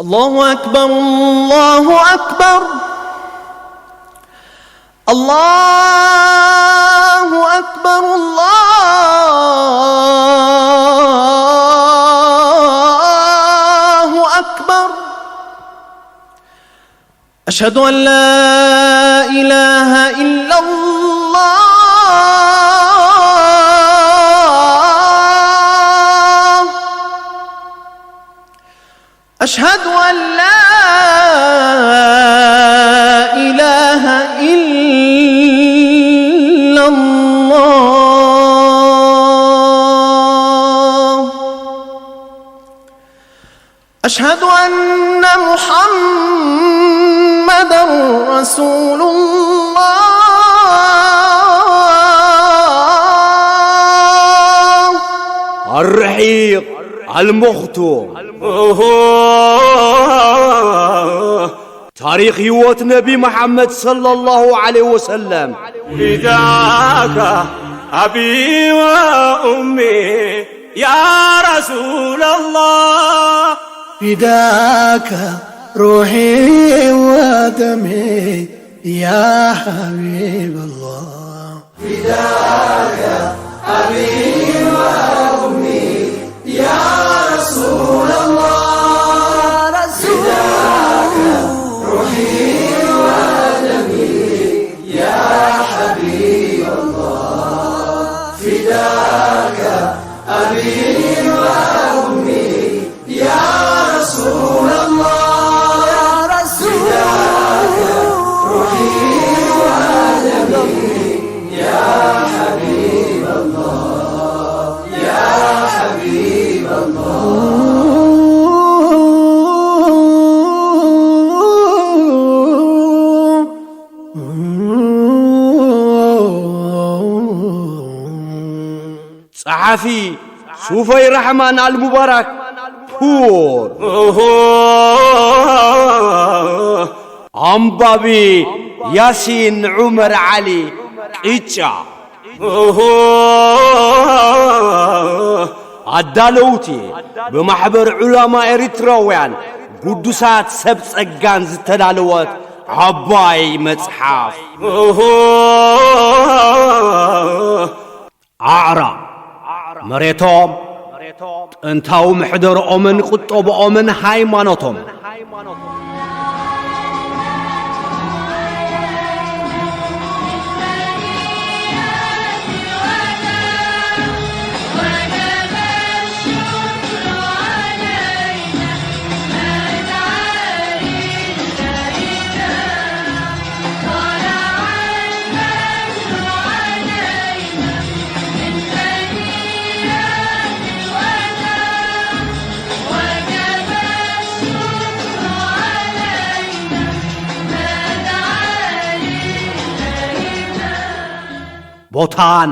الله أكبر، الله أكبر، الله أكبر، الله أكبر. أشهد أن لا إله إلا الله. أشهد أن لا إله إلا الله. أشهد أن محمدا رسول الله. الرحيق المختوم. ታሪኽ ህይወት ነቢ መሓመድ ሰለላሁ ዐለይሂ ወሰለም። فداك أبي وأمي يا رسول الله. فداك روحي ودمي يا حبيب الله. فداك أبي وأمي يا رسول الله. فداك روحي ودمي يا حبيب الله. فداك أبي وأمي يا رسول الله. يا رسول الله. روحي ودمي يا حبيب الله، يا حبيب الله. ጸሓፊ ሱፈይ ራሕማን ኣልሙባራክ ፑር። ኣንባቢ ያሲን ዑመር ዓሊ ቅጫ። ኣዳለውቲ ብማሕበር ዑላማ ኤሪትራውያን ግዱሳት ሰብ ጸጋን ዝተዳለወት ዓባይ መጽሓፍ። ኣዕራብ፣ መሬቶም፣ ጥንታዊ ምሕደርኦምን ቁጠብኦምን ሃይማኖቶም። ቦታን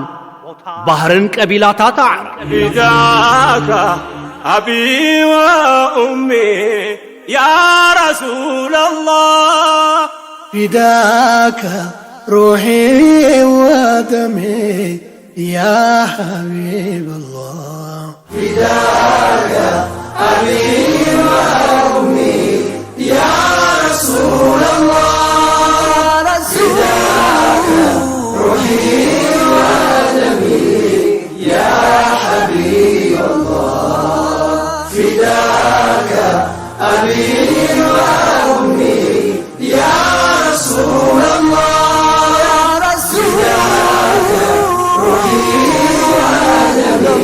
ባህርን ቀቢላታት ኣዕራብ። فداك أبي وأمي يا رسول الله. فداك روحي ودمي يا حبيب الله. فداك أبي وأمي يا رسول الله. فداك روحي ودمي يا حبيب الله. فداك أبي وأمي يا رسول الله. يا رسول الله. روحي ودمي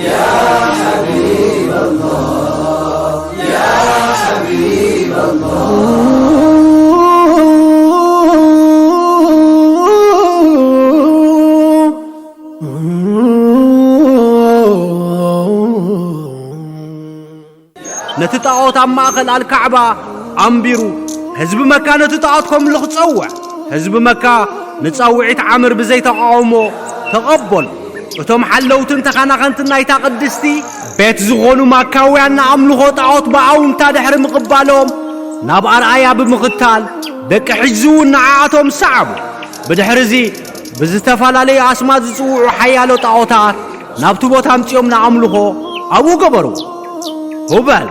يا حبيب الله، يا حبيب الله. ነቲ ጣዖት ኣብ ማእከል ኣልካዕባ ኣንቢሩ፣ ህዝቢ መካ ነቲ ጣዖት ከምልኽ ጸውዕ። ህዝቢ መካ ንጻውዒት ዓምር ብዘይ ተቓውሞ ተቐበሎ። እቶም ሓለውትን ተኸናኸንትን ናይታ ቅድስቲ ቤት ዝኾኑ ማካውያን ንኣምልኾ ጣዖት ብኣውንታ ድሕሪ ምቕባሎም፣ ናብ ኣርኣያ ብምኽታል፣ ደቂ ሕጅዚ እውን ንዓኣቶም ሰዓቡ። ብድሕርዚ ብዝተፈላለዩ ኣስማት ዝጽውዑ ሓያሎ ጣዖታት ናብቲ ቦታ ኣምጺኦም ንኣምልኾ ኣብኡ ገበሩ። ሁበል፣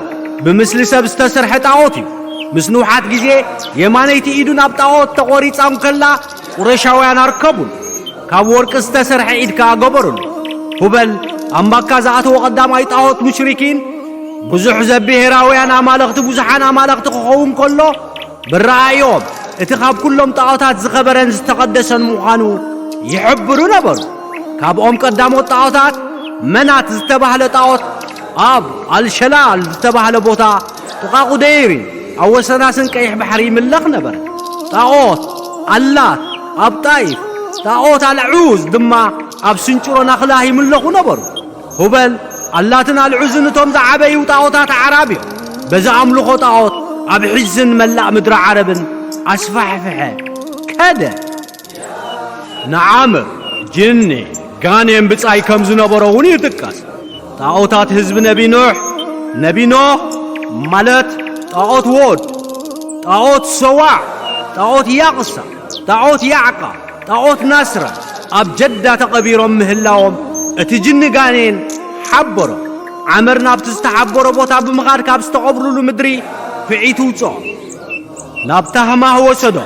ብምስሊ ሰብ ዝተሰርሐ ጣዖት እዩ። ምስ ንውሓት ግዜ የማነይቲ ኢዱ ናብ ጣዖት ተቖሪጻ እንከላ፣ ቁረሻውያን ኣርከቡን፣ ካብ ወርቂ ዝተሰርሐ ኢድ ከኣ ገበሩሉ። ሁበል ኣብ ማካ ዝኣተወ ቀዳማይ ጣዖት ሙሽሪኪን፣ ብዙሕ ዘብሄራውያን ኣማለኽቲ ብዙሓን ኣማለኽቲ ክኸውን ከሎ፣ ብረኣዮም እቲ ካብ ኩሎም ጣዖታት ዝኸበረን ዝተቐደሰን ምዃኑ ይሕብሩ ነበሩ። ካብኦም ቀዳሞት ጣዖታት መናት ዝተባህለ ጣዖት ኣብ ኣልሸላል ዝተባህለ ቦታ ጥቓ ቁደይሪ ኣብ ወሰናስን ቀይሕ ባሕሪ ይምለኽ ነበረ። ጣዖት ኣላት ኣብ ጣይፍ፣ ጣዖት ኣልዑዝ ድማ ኣብ ስንጭሮ ናኽላህ ይምለኹ ነበሩ። ሁበል ኣላትን ኣልዑዝን እቶም ዝዓበዩ ጣዖታት ኣዕራብ እዮም። በዚ ኣምልኾ ጣዖት ኣብ ሒዝን መላእ ምድሪ ዓረብን ኣስፋሕፍሐ ከደ። ንዓምር፣ ጅኒ፣ ጋኔን ብጻይ ከም ዝነበሮ እውን ይጥቀስ። ጣዖታት ህዝቢ ነቢ ኖሕ፣ ነቢ ኖህ ማለት ጣዖት ዎድ፣ ጣዖት ሰዋዕ፣ ጣዖት ያቕሳ፣ ጣዖት ያዕቃ፣ ጣዖት ናስራ ኣብ ጀዳ ተቐቢሮም ምህላዎም እቲ ጅኒ ጋኔን ሓበሮ። ዓምር ናብቲ ዝተሓበሮ ቦታ ብምኻድ ካብ ዝተቐብሩሉ ምድሪ ኩዒቱ ውፅኦም። ናብ ታህማህ ወሰዶ።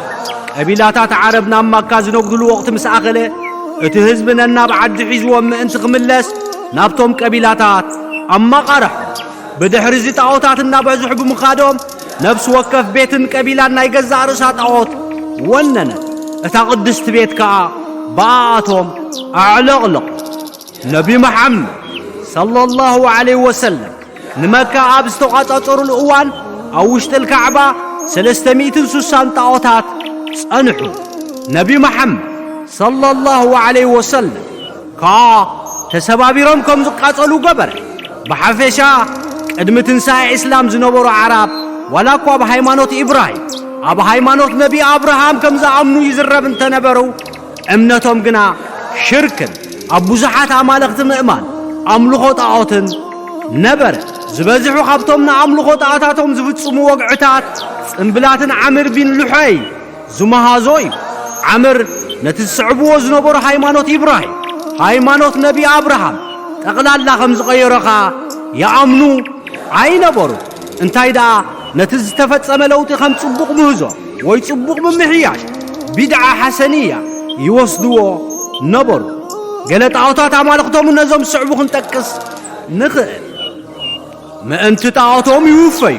ቀቢላታት ዓረብ ናብ ማካ ዝነግዱሉ ወቕቲ ምስ ኣኸለ፣ እቲ ህዝቢ ነናብ ዓዲ ሒዝዎም ምእንቲ ክምለስ ናብቶም ቀቢላታት ኣማቓርሖ። ብድሕሪ እዚ ጣዖታት እናበዝሑ ብምኻዶም ነፍሲ ወከፍ ቤትን ቀቢላን ናይ ገዛእ ርእሳ ጣዖት ወነነት። እታ ቅድስቲ ቤት ከኣ ብኣኣቶም ኣዕለቕለቑ። ነቢ መሓመድ ሰለላሁ ዐለይሂ ወሰለም ንመካ ኣብ ዝተቋጻጸሩሉ እዋን ኣብ ውሽጢ ልካዕባ ሰለስተ ሚእትን ስሳን ጣዖታት ጸንሑ። ነቢ መሓመድ ሰለላሁ ዐለይሂ ወሰለም ከኣ ተሰባቢሮም ከም ዝቃጸሉ ገበረ። ብሓፈሻ ቅድሚ ትንሳኤ እስላም ዝነበሩ ኣዕራብ ዋላ እኳ ኣብ ሃይማኖት ኢብራሂም ኣብ ሃይማኖት ነቢ ኣብርሃም ከም ዝኣምኑ ይዝረብ እንተነበሩ እምነቶም ግና ሽርክን ኣብ ብዙሓት ኣማለኽቲ ምእማን ኣምልኾ ጣዖትን ነበረ። ዝበዝሑ ካብቶም ንኣምልኾ ጣዖታቶም ዝፍጽሙ ወግዕታት ጽምብላትን ዓምር ቢን ሉሐይ ዝመሃዞ እዩ። ዓምር ነቲ ዝስዕብዎ ዝነበሩ ሃይማኖት ኢብራሂም፣ ሃይማኖት ነቢ ኣብርሃም፣ ጠቕላላ ከም ዝቐየሮ ኸኣ ይኣምኑ ኣይነበሩ። እንታይ ደኣ ነቲ ዝተፈጸመ ለውጢ ከም ጽቡቕ ምህዞ ወይ ጽቡቕ ምምሕያሽ፣ ቢድዓ ሓሰንያ፣ ይወስድዎ ነበሩ። ገለ ጣዖታት ኣማልኽቶም ነዞም ዝስዕቡ ክንጠቅስ ንኽእል። ምእንቲ ጣዖቶም ይውፈዩ፣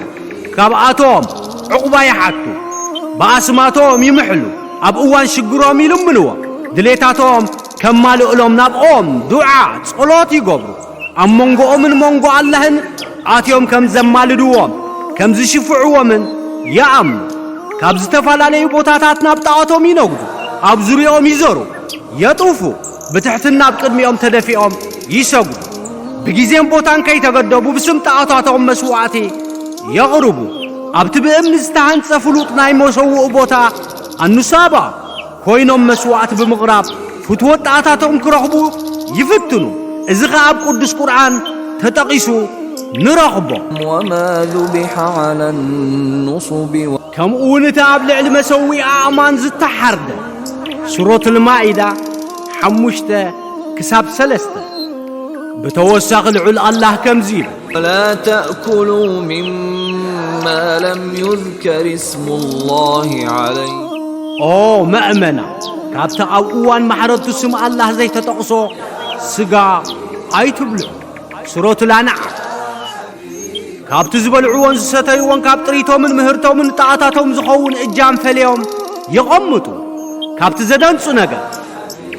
ካብኣቶም ዕቑባ ይሓቱ፣ ብኣስማቶም ይምሕሉ፣ ኣብ እዋን ሽግሮም ይልምንዎም፣ ድሌታቶም ከማልእሎም ናብኦም ዱዓ፣ ጸሎት ይገብሩ። ኣብ መንጎኦምን መንጎ ኣላህን ኣትዮም ከም ዘማልድዎም፣ ከም ዝሽፍዕዎምን ይኣምኑ። ካብ ዝተፈላለዩ ቦታታት ናብ ጣዖቶም ይነግዱ፣ ኣብ ዙርያኦም ይዞሩ፣ የጡፉ፣ ብትሕትና ኣብ ቅድሚኦም ተደፊኦም ይሰግዱ። ብግዜን ቦታን ከይተገደቡ ብስም ጣዖታቶም መስዋዕቲ የቕርቡ። ኣብቲ ብእምኒ ዝተሃንጸ ፍሉጥ ናይ መሰውኢ ቦታ ኣኑሳባ ኮይኖም መስዋዕቲ ብምቕራብ ፍትወት ጣዖታቶም ክረኽቡ ይፍትኑ። እዚ ኸኣ ኣብ ቅዱስ ቁርኣን ተጠቒሱ ንረኽቦ። وما ذبح على النصب و- ከምኡ እውን እቲ ኣብ ልዕሊ መሰውኢ ኣእማን ዝተሓርደ ሱረቱል ማኢዳ ሓሙሽተ ክሳብ ሰለስተ። ብተወሳኺ ልዑል ኣላህ ከምዚ ይብል። ولا تأكلوا مما لم يذكر اسم الله عليه ኦ መእመና፣ ካብቲ ኣብ እዋን ማሕረድቱ ስም ኣላህ ዘይተጠቕሶ ስጋ ኣይትብልዑ። ሱረቱል ኣንዓም። ካብቲ ዝበልዕዎን ዝሰተይዎን ካብ ጥሪቶምን ምህርቶምን ንጣዖታቶም ዝኸውን እጃም ፈልዮም የቐምጡ። ካብቲ ዘደንጹ ነገር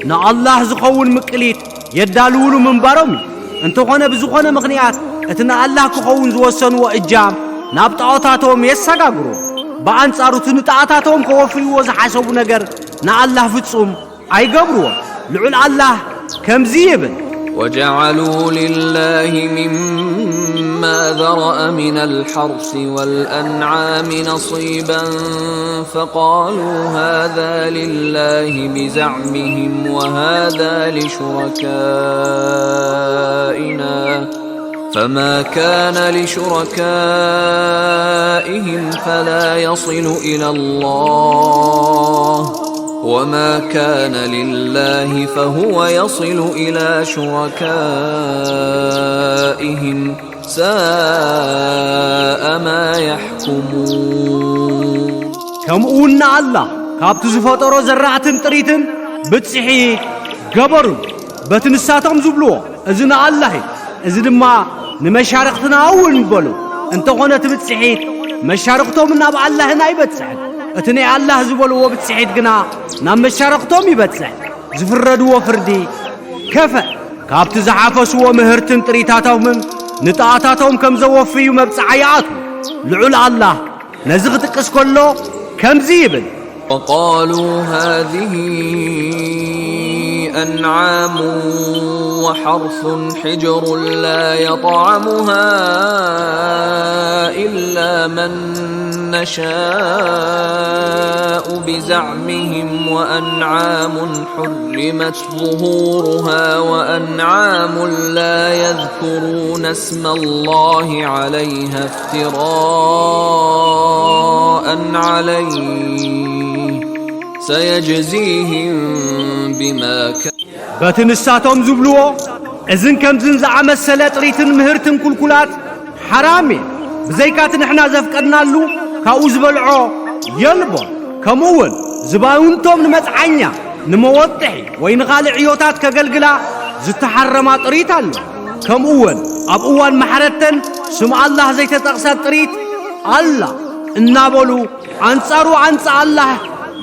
ንኣላህ ዝኸውን ምቅሊት የዳልውሉ ምንባሮም እዩ። እንተኾነ ብዝኾነ ምኽንያት እቲ ንኣላህ ክኸውን ዝወሰንዎ እጃም ናብ ጣዖታቶም የሰጋግሩ። ብኣንጻሩ እቲ ንጣዖታቶም ከወፍይዎ ዝሓሰቡ ነገር ንኣላህ ፍጹም ኣይገብርዎን። ልዑል ኣላህ ከምዚ ይብል። وجعلوا لله مما ذرأ من الحرث والأنعام نصيبا فقالوا هذا لله بزعمهم وهذا لشركائنا فما كان لشركائهم فلا يصل إلى الله وما كان لله فهو يصل إلى شركائهم ساء ما يحكمون. ከምኡ እውን ንኣላህ ካብቲ ዝፈጠሮ ዘራእትን ጥሪትን ብጽሒ ገበሩ። በቲ ንሳቶም ዝብልዎ፣ "እዚ ንኣላህ እዩ፣ እዚ ድማ ንመሻርኽትና እውን" በሉ። እንተኾነ እቲ ብጽሒት መሻርኽቶምን ናብ ኣላህን ኣይበጽሕን። እቲ ናይ ኣላህ ዝበልዎ ብጽሒት ግና ናብ መሻርኽቶም ይበጽሕ። ዝፍረድዎ ፍርዲ ከፈእ። ካብቲ ዝሓፈስዎ ምህርትን ጥሪታቶምን ንጣዖታቶም ከም ዘወፍዩ መብጽዓ ይኣትዉ። ልዑል ኣላህ ነዚ ክጥቅስ ከሎ ከምዚ ይብል። وقالوا هذه أنعام وحرث حجر لا يطعمها إلا من نشاء بزعمهم وأنعام حرمت ظهورها وأنعام لا يذكرون اسم الله عليها افتراء عليه سيجزيهم بما كانوا በቲ ንሳቶም ዝብልዎ፣ እዝን ከምዝን ዝኣመሰለ ጥሪትን ምህርትን ኩልኩላት ሓራም እየ፣ ብዘይካ እቲ ንሕና ዘፍቀድናሉ ካብኡ ዝበልዖ የልቦን። ከምኡ እውን ዝባውንቶም ንመጽዓኛ፣ ንመወጥሒ ወይ ንኻልእ ዕዮታት ከገልግላ ዝተሓረማ ጥሪት ኣሎ። ከምኡ እውን ኣብ እዋን ማሕረተን ስም ኣላህ ዘይተጠቕሰት ጥሪት ኣላ እናበሉ ኣንጻሩ ኣንጻ ኣላህ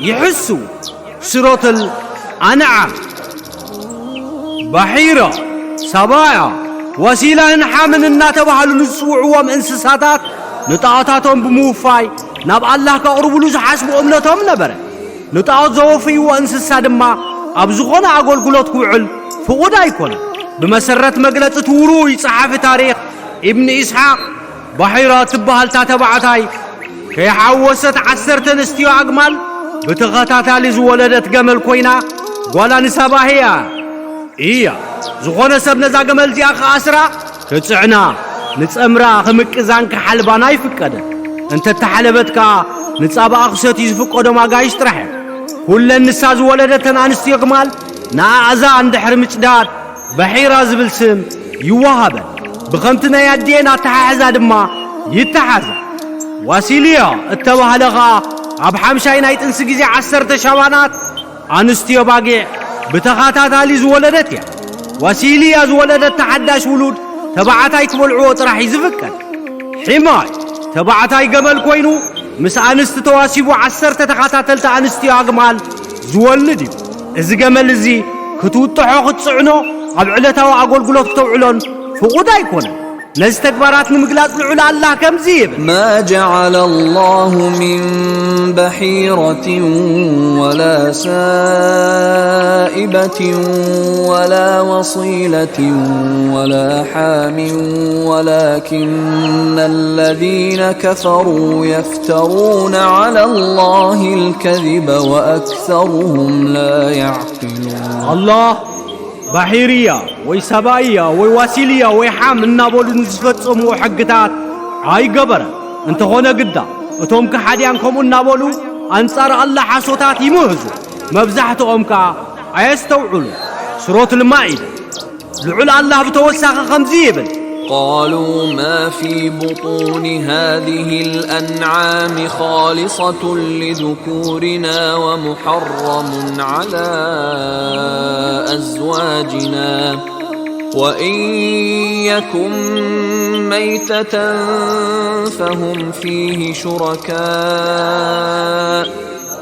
ይሕስዉ። ሱረቱል ኣንዓም። ባሒራ፣ ሰባያ፣ ዋሲላን ሓምን እናተባህሉ ንዝጽውዕዎም እንስሳታት ንጣዖታቶም ብምውፋይ ናብ ኣላህ ከቕርብሉ ዝሓስቡ እምነቶም ነበረ። ንጣዖት ዘወፍይዎ እንስሳ ድማ ኣብ ዝኾነ ኣገልግሎት ክውዕል ፍቑድ ኣይኮነን። ብመሰረት መግለጺ እቲ ውሩይ ጸሓፊ ታሪኽ ኢብን ኢስሓቕ፣ ባሒራ እትበሃል እታ ተባዕታይ ከይሓወሰት ዓሰርተ ኣንስትዮ ኣግማል ብተኸታታሊ ዝወለደት ገመል ኮይና ጓል ኣንሳባህያ እያ። ዝኾነ ሰብ ነዛ ገመል እዚኣ ክኣስራ፣ ክጽዕና፣ ንጸምራ ክምቅዛን ክሓልባን ኣይፍቀደን። እንተተሓለበት ከኣ ንጻባኣ ክሰትዩ ዝፍቀዶም ኣጋይሽ ጥራሕ እዮም። ኩለን ንሳ ዝወለደተን ኣንስትዮ ኣግማል ንኣእዛን ድሕሪ ምጭዳድ ባሒራ ዝብል ስም ይወሃበን። ብኸምቲ ናይ ኣዲኤን ኣተሓሕዛ ድማ ይተሓዛ። ዋሲልያ እተባህለ ኸኣ ኣብ ሓምሻይ ናይ ጥንሲ ግዜ ዓሰርተ ሻባናት ኣንስትዮ ባጊዕ ብተኸታታሊ ዝወለደት እያ። ዋሲልያ ዝወለደት ተሓዳሽ ውሉድ ተባዕታይ ክበልዕዎ ጥራሕ እዩ ዝፍቀድ። ሒማይ ተባዕታይ ገመል ኮይኑ ምስ ኣንስቲ ተዋሲቡ ዓሰርተ ተኸታተልቲ ኣንስትዮ ኣግማል ዝወልድ እዩ። እዚ ገመል እዚ ክትውጥሖ ክትጽዕኖ ኣብ ዕለታዊ ኣገልግሎት ክተውዕሎን ፍቑድ ኣይኮነን። ነዚ ተግባራት ንምግላጽ ልዑል ኣላህ ከምዚ ይብል። ما جعل الله من بحيرة ولا سائبة ولا وصيلة ولا حام ولكن الذين كفروا يفترون على الله الكذب وأكثرهم لا يعقلون. ኣላህ ባሒርያ ወይ ሰባእያ ወይ ዋሲልያ ወይ ሓም እናበሉ ንዝፈጸምዎ ሕግታት ኣይገበረን። እንተኾነ ግዳ እቶም ከሓድያን ከምኡ እናበሉ ኣንጻር ኣላህ ሓሶታት ይምህዙ። መብዛሕትኦም ከኣ ኣየስተውዕሉን። ሱረቱል ማኢዳ። ልዑል ኣላህ ብተወሳኺ ከምዚ ይብል። قالوا ما في بطون هذه الأنعام خالصة لذكورنا ومحرم على أزواجنا وإن يكن ميتة فهم فيه شركاء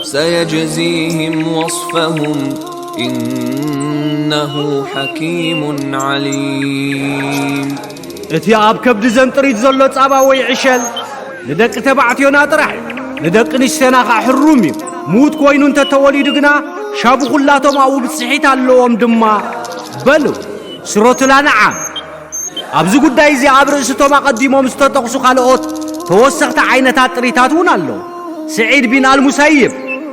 سيجزيهم وصفهم إنه حكيم عليم. እቲ ኣብ ከብዲ ዘንጥሪት ዘሎ ጻባ ወይ ዕሸል ንደቂ ተባዕትዮና ጥራሕ እዩ፣ ንደቂ ኣንስትዮና ኸኣ ሕሩም እዩ። ምዉት ኮይኑ እንተ ተወሊዱ ግና ሻቡ ኹላቶም ኣብኡ ብጽሒት ኣለዎም ድማ በሉ። ሱረቱል ኣንዓም። ኣብዚ ጉዳይ እዚ ኣብ ርእሲ እቶም ኣቐዲሞም ዝተጠቕሱ ካልኦት ተወሰኽቲ ዓይነታት ጥሪታት እውን ኣለዉ። ስዒድ ቢን ኣልሙሰይብ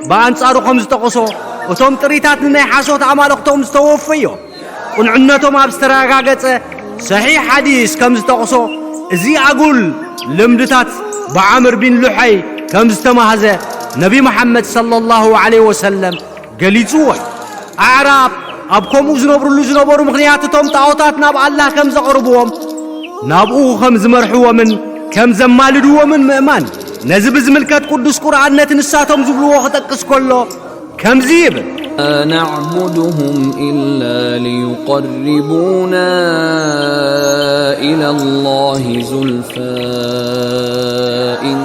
ብኣንጻሩ ከም ዝጠቐሶ፣ እቶም ጥሪታት ንናይ ሓሶት ኣማልኽቶም ዝተወፉ እዮም። ቅኑዕነቶም ኣብ ዝተረጋገጸ ሰሒሕ ሓዲስ ከም ዝጠቕሶ፣ እዚ ኣጉል ልምድታት ብዓምር ቢን ሉሐይ ከም ዝተማህዘ ነቢ መሓመድ ሰለላሁ ዐለይሂ ወሰለም ገሊጽዎ እዩ። ኣዕራብ ኣብ ከምኡ ዝነብርሉ ዝነበሩ ምኽንያት እቶም ጣዖታት ናብ ኣላህ ከም ዘቕርብዎም ናብኡ ከም ዝመርሕዎምን ከም ዘማልድዎምን ምእማን። ነዚ ብዝምልከት ቅዱስ ቁርኣን ነቲ ንሳቶም ዝብልዎ ክጠቅስ ከሎ ከምዚ ይብል። نعبدهم إلا ليقربونا إلى الله زلفى إن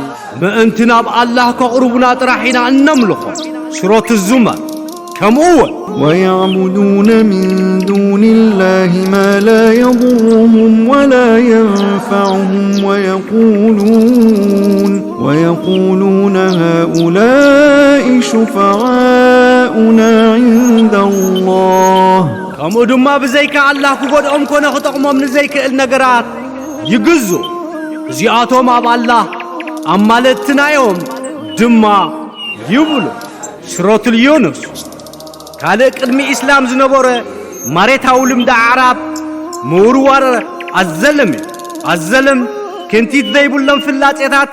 ምእንቲ ናብ ኣላህ ከቕርቡና ጥራሕ ኢና እነምልኾ። ሱረት ዙመር። ከምኡ እውን ويعبدون من دون الله ما لا يضرهم ولا ينفعهم ويقولون ويقولون هؤلاء شفعاؤنا عند الله ከምኡ ድማ ብዘይካ ኣላህ ክጎድኦም ኮነ ክጠቕሞም ንዘይክእል ነገራት ይግዙ። እዚኣቶም ኣብ ኣላህ ኣማለድትና እዮም ድማ ይብሉ። ሱረቱል ዩኑስ። ካልእ ቅድሚ ኢስላም ዝነበረ ማሬታዊ ልምዲ ኣዕራብ ምውርዋር ኣዘለም እዩ። ኣዘለም ክንቲት ዘይብሎም ፍላጼታት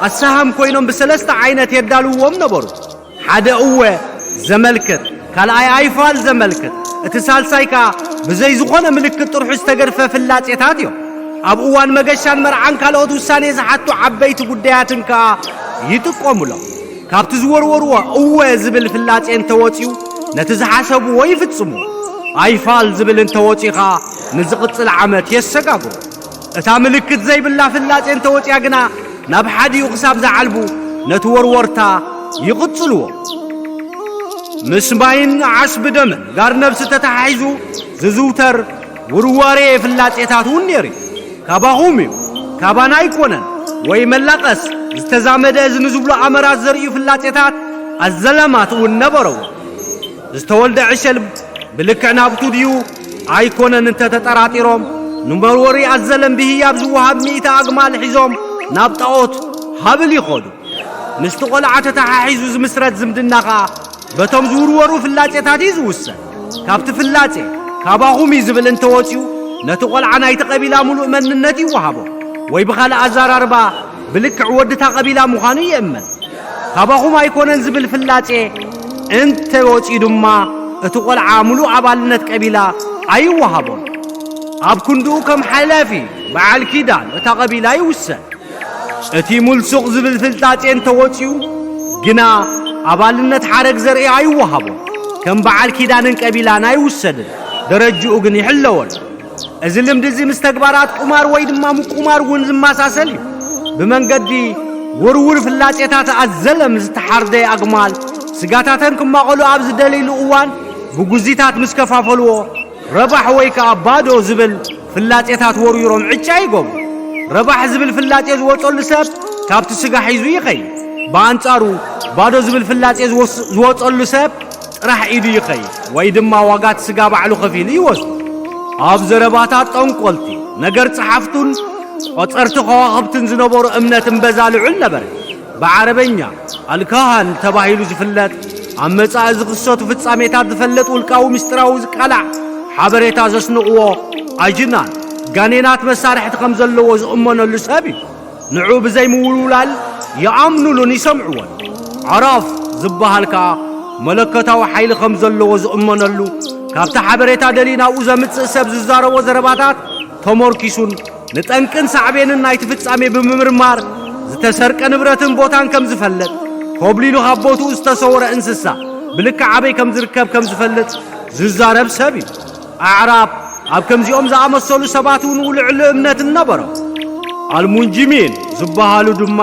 ኣሰሃም ኮይኖም ብሰለስተ ዓይነት የዳልውዎም ነበሩ። ሓደ እወ ዘመልክት፣ ካልኣይ ኣይፋል ዘመልክት፣ እቲ ሳልሳይ ከኣ ብዘይ ዝኾነ ምልክት ጥርሑ ዝተገድፈ ፍላጼታት እዮም። ኣብ እዋን መገሻን መርዓን ካልኦት ውሳኔ ዝሓቱ ዓበይቲ ጉዳያትን ከኣ ይጥቀሙሎም። ካብቲ ዝወርወርዎ እወ ዝብል ፍላጼ እንተወጺኡ ነቲ ዝሓሰብዎ ይፍጽሙ። ኣይፋል ዝብል እንተወጺኡ ከኣ ንዝቕጽል ዓመት የሰጋግሩ። እታ ምልክት ዘይብላ ፍላጼ እንተወጺኣ ግና ናብ ሓዲኡ ክሳብ ዝዓልቡ ነቲ ወርወርታ ይቕጽልዎ። ምስ ማይን ዓስቢ ደምን ጋር ነብሲ ተተሓሒዙ ዝዝውተር ውርዋሬ ፍላጼታት እውን ነይሩ እዩ። ካባኹም እዩ፣ ካባና ኣይኮነን ወይ መላቐስ ዝተዛመደ እዚ ንዝብሎ ኣመራት ዘርእዩ ፍላጼታት ኣዘለማት እውን ነበረዎ። ዝተወልደ ዕሸል ብልክዕ ናብቱ ድዩ ኣይኮነን እንተተጠራጢሮም ንመርወሪ ኣዘለም ብህያብ ዝወሃብ ሚእቲ ኣግማል ሒዞም ናብ ጣኦት ሃብል ይኸዱ። ምስቲ ቆልዓ ተተሓሒዙ ዝምስረት ዝምድና ኸኣ በቶም ዝውርወሩ ፍላጼታት እዩ ዝውሰን። ካብቲ ፍላጼ ካባኹም እዩ ዝብል እንተወጺኡ ነቲ ቆልዓ ናይቲ ቀቢላ ምሉእ መንነት ይወሃቦ ወይ ብኻልእ ኣዘራርባ ብልክዕ ወድታ ቀቢላ ምዃኑ ይእመን። ካባኹም ኣይኮነን ዝብል ፍላጼ እንተ ወጺኡ ድማ እቲ ቆልዓ ምሉእ ኣባልነት ቀቢላ ኣይወሃቦን። ኣብ ክንድኡ ከም ሓላፊ በዓል ኪዳን እታ ቀቢላ ይውሰን። እቲ ሙልሱቕ ዝብል ፍላጼ እንተ ወጺኡ ግና ኣባልነት ሓረግ ዘርኢ ኣይወሃቦን። ከም በዓል ኪዳንን ቀቢላን ኣይውሰድን። ደረጅኡ ግን ይሕለወሉ። እዚ ልምዲ እዚ ምስ ተግባራት ቁማር ወይ ድማ ምቁማር እውን ዝመሳሰል እዩ። ብመንገዲ ውርውር ፍላጼታት ኣዘለም ዝተሓርደ ኣግማል ስጋታተን ክማቐሉ ኣብ ዝደለይሉ እዋን ብጉዚታት ምስ ከፋፈልዎ ረባሕ ወይ ከኣ ባዶ ዝብል ፍላጼታት ወርዊሮም ዕጫ ይገብሩ። ረባሕ ዝብል ፍላጼ ዝወጸሉ ሰብ ካብቲ ስጋ ሒዙ ይኸይድ። ብኣንጻሩ ባዶ ዝብል ፍላጼ ዝወስ- ዝወጸሉ ሰብ ጥራሕ ኢዱ ይኸይድ ወይ ድማ ዋጋ እቲ ስጋ ባዕሉ ከፊሉ ይወስዶ። ኣብ ዘረባታት ጠንቆልቲ፣ ነገር ጸሓፍቱን ቆጸርቲ ከዋኽብትን ዝነበሮ እምነት እምበዛ ልዑል ነበረ። ብዓረበኛ ኣልካሃን ተባሂሉ ዝፍለጥ ኣብ መጻኢ ዝኽሰቱ ፍጻሜታት ዝፈልጥ ውልቃዊ ምስጢራዊ ዝቃላዕ ሓበሬታ ዘስንቕዎ ኣጅናን ጋኔናት መሳርሕቲ ከም ዘለዎ ዝእመነሉ ሰብ እዩ። ንዑ ብዘይምውልውላል ይኣምኑሉን ይሰምዕዎን። ዓራፍ ዝበሃል ከኣ መለኮታዊ ሓይሊ ከም ዘለዎ ዝእመነሉ ካብቲ ሓበሬታ ደልዩ ናብኡ ዘምጽእ ሰብ ዝዛረቦ ዘረባታት ተመርኪሱን ንጠንቅን ሳዕቤንን ናይቲ ፍጻሜ ብምምርማር ዝተሰርቀ ንብረትን ቦታን ከም ዝፈልጥ ኮብሊሉ ካብ ቦትኡ ዝተሰወረ እንስሳ ብልክዕ ኣበይ ከም ዝርከብ ከም ዝፈልጥ ዝዛረብ ሰብ እዩ። ኣዕራብ ኣብ ከምዚኦም ዝኣመሰሉ ሰባት እውን ውልዕሉ እምነት እነበሮም። ኣልሙንጂሚን ዝበሃሉ ድማ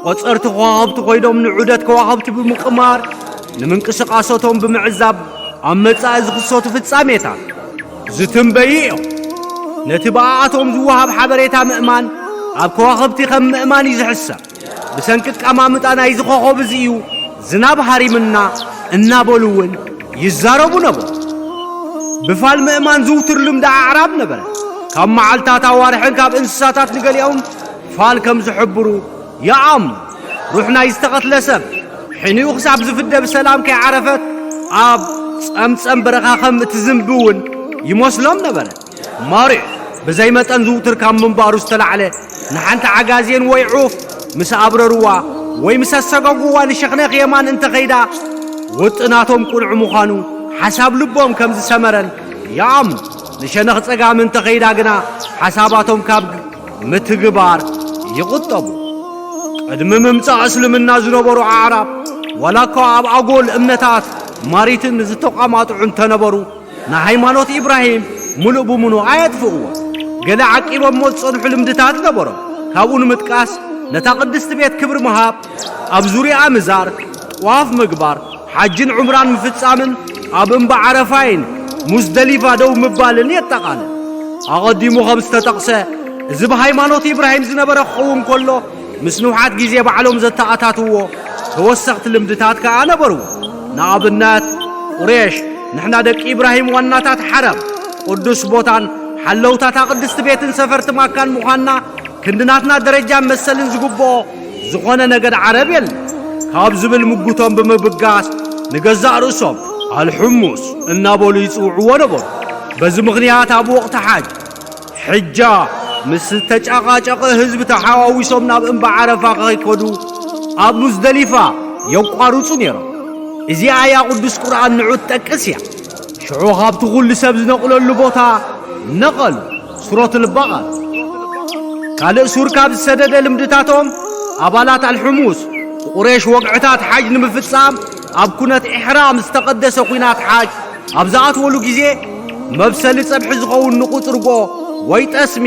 ቆጸርቲ ከዋኽብቲ ኮይኖም ንዑደት ከዋኽብቲ ብምቕማር ንምንቅስቓሶቶም ብምዕዛብ ኣብ መጻኢ ዝኽሰቱ ፍጻሜታት ዝትንበዩ እዮም። ነቲ ብኣኣቶም ዝወሃብ ሓበሬታ ምእማን ኣብ ከዋኽብቲ ከም ምእማን እዩ ዝሕሰብ። ብሰንኪ ኣቀማምጣ ናይዚ ኮኾብ እዚ እዩ ዝናብ ሃሪምና እናበሉ እውን ይዛረቡ ነበሩ። ብፋል ምእማን ዝውቱር ልምዲ ኣዕራብ ነበረ። ካብ መዓልታት ኣዋርሕን ካብ እንስሳታት ንገሊኦም ፋል ከም ዝሕብሩ ይኣምኑ። ሩሕ ናይ ዝተቐትለ ሰብ ሕኒኡ ክሳብ ዝፍደ ብሰላም ከይዓረፈት ኣብ ጸምጸም በረኻ ከም እትዝንቢ እውን ይመስሎም ነበረ። ማሪዕ ብዘይ መጠን ዝውቱር ካብ ምንባሩ ዝተላዕለ ንሓንቲ ዓጋዜን ወይ ዑፍ ምስ ኣብረርዋ ወይ ምስ ኣሰገጉዋ ንሸኽነኽ የማን እንተኸይዳ ውጥናቶም ቁኑዕ ምዃኑ ሓሳብ ልቦም ከም ዝሰመረን ይኣምኑ። ንሸነኽ ጸጋም እንተኸይዳ ግና ሓሳባቶም ካብ ምትግባር ይቑጠቡ። ቅድሚ ምምጻእ እስልምና ዝነበሩ ኣዕራብ፣ ዋላ እኳ ኣብ ኣጎል እምነታት ማሪትን ዝተቋማጥዑ እንተነበሩ፣ ንሃይማኖት ኢብራሂም ምሉእ ብምሉእ ኣየጥፍእዎ። ገለ ዓቂቦሞ ዝጸንሑ ልምድታት ነበሮም። ካብኡ ንምጥቃስ፣ ነታ ቅድስቲ ቤት ክብሪ ምሃብ፣ ኣብ ዙርያኣ ምዛር፣ ጥዋፍ ምግባር፣ ሓጅን ዑምራን ምፍጻምን ኣብ እምባ ዓረፋይን ሙዝደሊፋ ደው ምባልን የጠቓልል። ኣቐዲሙ ከም ዝተጠቕሰ፣ እዚ ብሃይማኖት ኢብራሂም ዝነበረ ክኸውን ከሎ፣ ምስ ንውሓት ግዜ ባዕሎም ዘተኣታትዎ ተወሰኽቲ ልምድታት ከኣ ነበርዎ። ንኣብነት፣ ቁሬሽ፣ "ንሕና ደቂ ኢብራሂም ዋናታት ሓረም፣ ቅዱስ ቦታን ሓለውታታ ቅድስቲ ቤትን ሰፈርቲ ማካን ምዃንና፣ ክንዲ ናትና ደረጃን መሰልን ዝግብኦ ዝኾነ ነገድ ዓረብ የለን። ካብ ዝብል ምጉቶም ብምብጋስ ንገዛእ ርእሶም ኣልሕሙስ እናበሉ ይጽውዕዎ ነበሩ። በዚ ምኽንያት ኣብ ወቕቲ ሓጅ፣ ሕጃ፣ ምስ ዝተጫቃጨቐ ህዝቢ ተሓዋዊሶም ናብ እምባ ዓረፋ ከይከዱ ኣብ ሙዝደሊፋ የቋርጹ ነይሮም። እዚኣ እያ ቅዱስ ቁርኣን ንዑ ትጠቅስ እያ። ሽዑ ካብቲ ኩሉ ሰብ ዝነቕለሉ ቦታ ነቐሉ። ሱረቱል በቐራ። ካልእ ሱር ካብ ዝሰደደ ልምድታቶም፣ ኣባላት ኣልሕሙስ፣ ቁሬሽ ወግዕታት ሓጅ ንምፍጻም ኣብ ኩነት ኢሕራም ዝተቐደሰ ኲናት ሓጅ ኣብ ዝኣትወሉ ግዜ፣ መብሰሊ ጸብሒ ዝኸውን ንቑጽ ርጎ ወይ ጠስሚ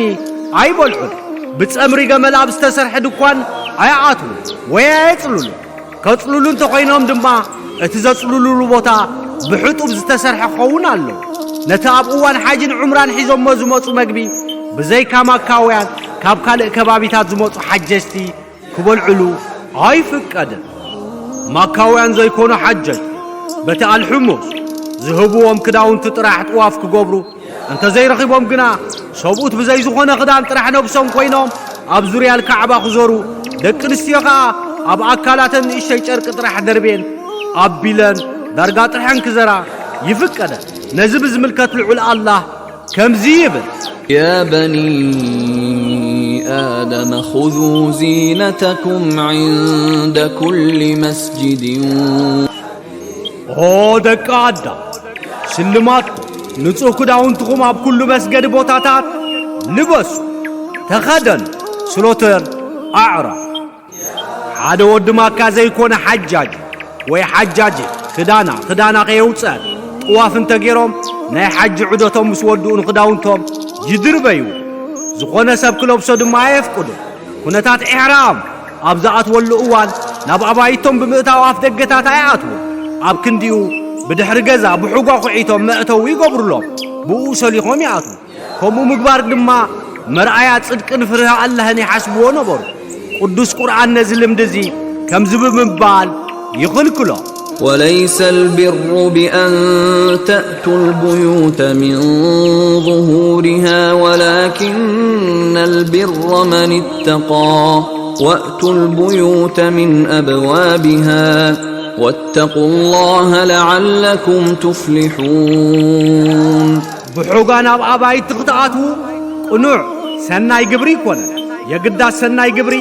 ኣይበልዑን። ብጸምሪ ገመል ኣብ ዝተሰርሐ ድኳን ኣይኣትዉን ወይ ኣየጽልሉን። ከጽልሉ እንተኾይኖም ድማ፣ እቲ ዘጽልሉሉ ቦታ ብሕጡብ ዝተሰርሐ ክኸውን ኣለዎ። ነቲ ኣብ እዋን ሓጅን ዑምራን ሒዞሞ ዝመጹ መግቢ፣ ብዘይካ ማካውያን፣ ካብ ካልእ ከባቢታት ዝመጹ ሓጀጅቲ ክበልዕሉ ኣይፍቀድን። ማካውያን ዘይኮኑ ሓጀጅቲ፣ በቲ ኣልሕሙስ ዝህብዎም ክዳውንቲ ጥራሕ ጥዋፍ ክገብሩ፣ እንተዘይረኺቦም ግና፣ ሰብኡት ብዘይ ዝኾነ ክዳን ጥራሕ ነብሶም ኮይኖም ኣብ ዙርያ ኣልካዕባ ክዞሩ፣ ደቂ ኣንስትዮ ከኣ ኣብ ኣካላተን ንእሽተይ ጨርቂ ጥራሕ ደርቤን ኣቢለን ዳርጋ ጥርሐን ክዘራ ይፍቀደን። ነዚ ብዝምልከት ልዑል ኣላህ ከምዚ ይብል። يا بني آدم خذوا زينتكم عند كل مسجد. ኦ ደቂ ኣዳም፣ ስልማት ንጹህ ክዳውንትኹም ኣብ ኩሉ መስገዲ ቦታታት ልበሱ፣ ተኸደኑ። ሱረቱል ኣዕራፍ። ሓደ ወዲ ማካ ዘይኮነ ሓጃጅ ወይ ሓጃጅ ክዳና፣ ክዳና ከየውጽአት ጥዋፍ እንተገይሮም፣ ናይ ሓጂ ዑደቶም ምስ ወድኡ ንክዳውንቶም ይድርበዩ። ዝኾነ ሰብ ክለብሶ ድማ ኣየፍቅዱን። ኩነታት ኢሕራም ኣብ ዝኣትወሉ እዋን፣ ናብ ኣባይቶም ብምእታው ኣፍ ደገታት ኣይኣትዉን። ኣብ ክንዲኡ፣ ብድሕሪ ገዛ ብሑጓ ኩዒቶም መእተዊ ይገብሩሎም። ብኡ ሰሊኾም ይኣትዉ። ከምኡ ምግባር ድማ መርኣያ ጽድቅን ፍርሃ ኣላህን ይሓስብዎ ነበሩ። ቅዱስ ቁርኣን ነዚ ልምዲ እዚ ከምዚ ብምባል ይኽልክሎ። وليس البر بأن تأتوا البيوت من ظهورها ولكن البر من اتقى وأتوا البيوت من أبوابها واتقوا الله لعلكم تفلحون. ብሑጋ ናብ ኣባይቲ ክትኣትዉ ቅኑዕ ሰናይ ግብሪ ኣይኮነን። የግዳስ ሰናይ ግብሪ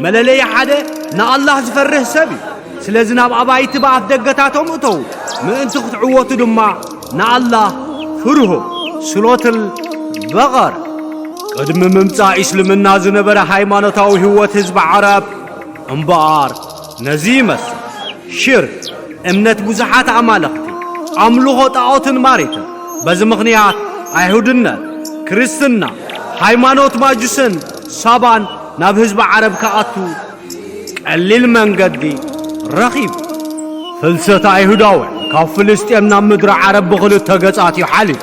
መለለዪ ሓደ ንኣላህ ዝፈርህ ሰብ እዩ። ስለዚ ናብ ኣባይቲ ብኣፍ ደገታቶም እተዉ፣ ምእንቲ ክትዕወቱ ድማ ንኣላህ ፍርሁ። ሱረቱል በቐራ። ቅድሚ ምምጻእ እስልምና ዝነበረ ሃይማኖታዊ ህይወት ህዝቢ ዓረብ እምበኣር ነዚ ይመስል። ሽርክ፣ እምነት ብዙሓት ኣማልኽቲ፣ ኣምልኾ ጣዖትን ማሪትን። በዚ ምኽንያት ኣይሁድነት፣ ክርስትና፣ ሃይማኖት ማጁስን ሳባን ናብ ህዝቢ ዓረብ ክኣቱ ቀሊል መንገዲ ረኺቡ። ፍልሰት ኣይሁዳውያን ካብ ፍልስጤም ናብ ምድሪ ዓረብ ብኽልተ ገጻት እዩ ሓሊፉ።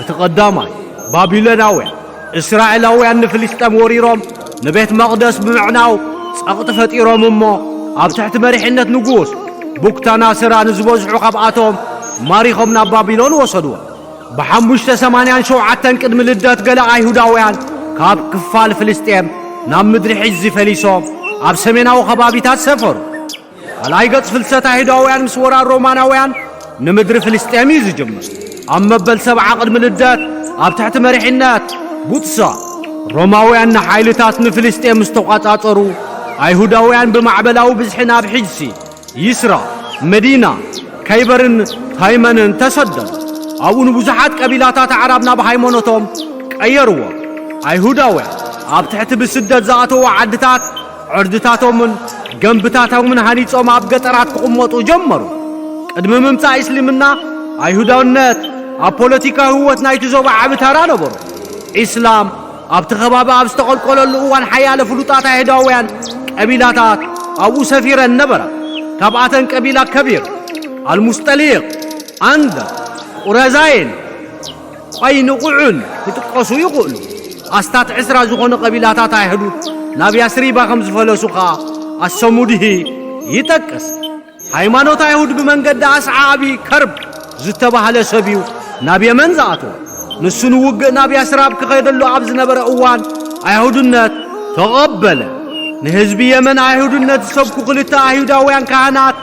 እቲ ቀዳማይ፣ ባቢሎናውያን እስራኤላውያን ንፍልስጤም ወሪሮም ንቤት መቕደስ ብምዕናው ጸቕጢ ፈጢሮም እሞ፣ ኣብ ትሕቲ መሪሕነት ንጉስ ቡክታናስራ ንዝበዝሑ ካብኣቶም ማሪኾም ናብ ባቢሎን ወሰድዎም። ብሓሙሽተ ሰማንያን ሸውዓተን ቅድሚ ልደት ገለ ኣይሁዳውያን ካብ ክፋል ፍልስጤም ናብ ምድሪ ሒዚ ፈሊሶም ኣብ ሰሜናዊ ከባቢታት ሰፈሩ። ካልኣይ ገጽ ፍልሰት ኣይሁዳውያን ምስ ወራር ሮማናውያን ንምድሪ ፍልስጤም እዩ ዝጅምር። ኣብ መበል ሰብዓ ቅድሚ ልደት ኣብ ትሕቲ መሪሕነት ቡጥሳ ሮማውያን ንሓይልታት ንፍልስጤም ምስ ተቋጻጸሩ፣ ኣይሁዳውያን ብማዕበላዊ ብዝሒ ናብ ሒጅሲ፣ ይስራ፣ መዲና፣ ከይበርን ታይመንን ተሰደዱ። ኣብኡ ንብዙሓት ቀቢላታት ኣዕራብ ናብ ሃይማኖቶም ቀየርዎም። ኣይሁዳውያን ኣብ ትሕቲ ብስደት ዝኣተዉ ዓድታት ዕርድታቶምን ገንብታቶምን ሃኒጾም ኣብ ገጠራት ክቕመጡ ጀመሩ። ቅድሚ ምምጻእ እስልምና ኣይሁዳውነት ኣብ ፖለቲካዊ ህይወት ናይቲ ዞባ ዓቢ ተራ ነበሩ። ኢስላም ኣብቲ ከባቢ ኣብ ዝተቐልቀለሉ እዋን ሓያለ ፍሉጣት ኣይሁዳውያን ቀቢላታት ኣብኡ ሰፊረን ነበራ። ካብኣተን ቀቢላ ከቢር፣ ኣልሙስጠሊቕ፣ ኣንደር፣ ቁረዛይን ቆይንቑዕን ክጥቀሱ ይኽእሉ። ኣስታት ዕስራ ዝኾኑ ቀቢላታት ኣይሁድ ናብ ያስሪባ ከም ዝፈለሱ ኸኣ ኣሰሙድሂ ይጠቅስ። ሃይማኖት ኣይሁድ ብመንገዲ ኣስዓቢ ከርብ ዝተባህለ ሰብ እዩ ናብ የመን ዝኣተወ። ንሱ ንውግእ ናብ ያስራብ ክኸደሉ ኣብ ዝነበረ እዋን ኣይሁድነት ተቐበለ። ንህዝቢ የመን ኣይሁድነት ዝሰብኩ ክልተ ኣይሁዳውያን ካህናት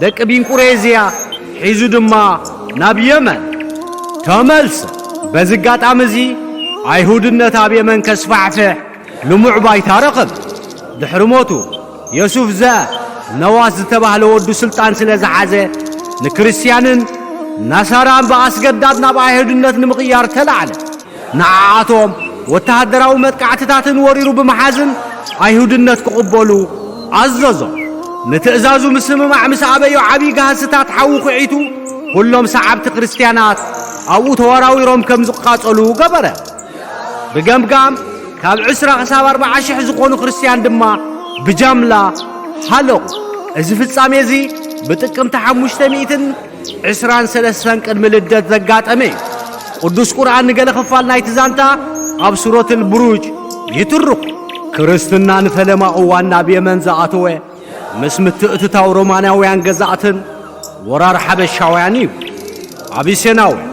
ደቂ ቢንቁሬዝያ ሒዙ ድማ ናብ የመን ተመልሰ። በዚ ኣጋጣሚ እዚ ኣይሁድነት ኣብ የመን ከስፋሕፍሕ ልሙዕ ባይታ ረኸበ። ድሕሪ ሞቱ የሱፍ ዘ ነዋስ ዝተባህለ ወዱ ስልጣን ስለ ዝሓዘ ንክርስትያንን ናሳራን ብኣስገዳድ ናብ ኣይሁድነት ንምቕያር ተላዕለ። ንዓኣቶም ወተሃደራዊ መጥቃዕትታትን ወሪሩ ብምሓዝን ኣይሁድነት ክቕበሉ ኣዘዞም። ንትእዛዙ ምስምማዕ ምስ ኣበዮ ዓብዪ ጋህስታት ሓዊ ኩዒቱ ኩሎም ሰዓብቲ ክርስትያናት ኣብኡ ተወራዊሮም ከም ዝቃጸሉ ገበረ። ብገምጋም ካብ ዕስራ ክሳብ ኣርብዓ ሽሕ ዝኾኑ ክርስትያን ድማ ብጃምላ ሃለቑ። እዚ ፍጻሜ እዚ ብጥቅምቲ ሓሙሽተ ሚእትን ዕስራን ሰለስተን ቅድሚ ልደት ዘጋጠመ እዩ። ቅዱስ ቁርኣን ንገለ ክፋል ናይቲ ዛንታ ኣብ ሱረቱል ቡሩጅ ይትርኹ። ክርስትና ንፈለማ እዋን ናብ የመን ዝኣተወ ምስ ምትእትታው ሮማናውያን ገዛእትን ወራር ሓበሻውያን እዩ። ኣቢሴናውያን፣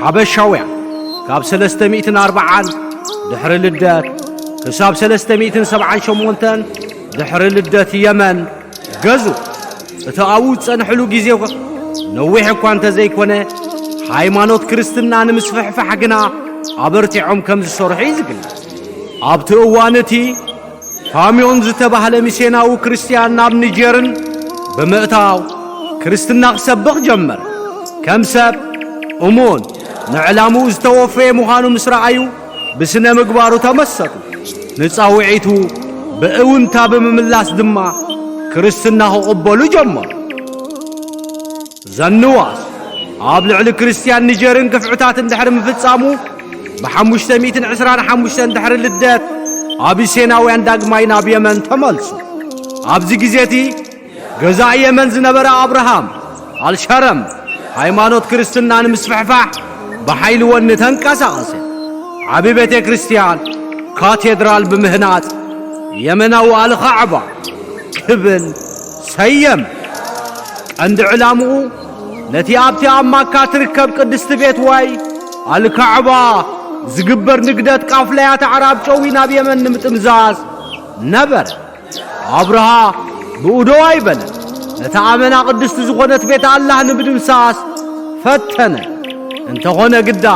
ሓበሻውያን ካብ ሰለስተ ሚእትን ኣርብዓን ድሕሪ ልደት ክሳብ ሰለስተ ሚእትን ሰብዓን ሸሞንተን ድሕሪ ልደት የመን ገዙ። እቲ ኣብኡ ዝጸንሕሉ ግዜ ነዊሕ እኳ እንተዘይኮነ፣ ሃይማኖት ክርስትና ንምስፍሕፋሕ ግና ኣበርቲዖም ከም ዝሰርሑ እዩ ዝግለጽ። ኣብቲ እዋን እቲ ፋምዮን ዝተባህለ ሚስዮናዊ ክርስትያን ናብ ኒጀርን ብምእታው ክርስትና ክሰብኽ ጀመረ። ከም ሰብ እሙን ንዕላምኡ ዝተወፈየ ምዃኑ ምስ ረኣዩ ብስነ ምግባሩ ተመሰጡ። ንጻውዒቱ ብእውንታ ብምምላስ ድማ ክርስትና ክቕበሉ ጀመሩ። ዘንዋስ ኣብ ልዕሊ ክርስትያን ኒጀርን ግፍዕታት እንድሕሪ ምፍጻሙ ብሓሙሽተ ሚእትን ዕስራን ሓሙሽተን ድሕሪ ልደት ኣቢሴናውያን ዳግማይ ናብ የመን ተመልሱ። ኣብዚ ግዜ እቲ ገዛኢ የመን ዝነበረ ኣብርሃም ኣልሸረም ሃይማኖት ክርስትና ንምስፍሕፋሕ ብሓይሊ ወኒ ተንቀሳቐሰ። ዓቢ ቤተ ክርስትያን ካቴድራል ብምህናጽ የመናዊ ኣልኻዕባ ክብል ሰየመ። ቀንዲ ዕላምኡ ነቲ ኣብቲ ኣብ ማካ ትርከብ ቅድስቲ ቤት ወይ ኣልካዕባ ዝግበር ንግደት ቃፍላያት ኣዕራብ ጨዊ ናብ የመን ንምጥምዛዝ ነበረ። ኣብርሃ ብኡ ደው ኣይበለን። ነታ ኣመና ቅድስቲ ዝኾነት ቤት ኣላህ ንምድምሳስ ፈተነ። እንተኾነ ግዳ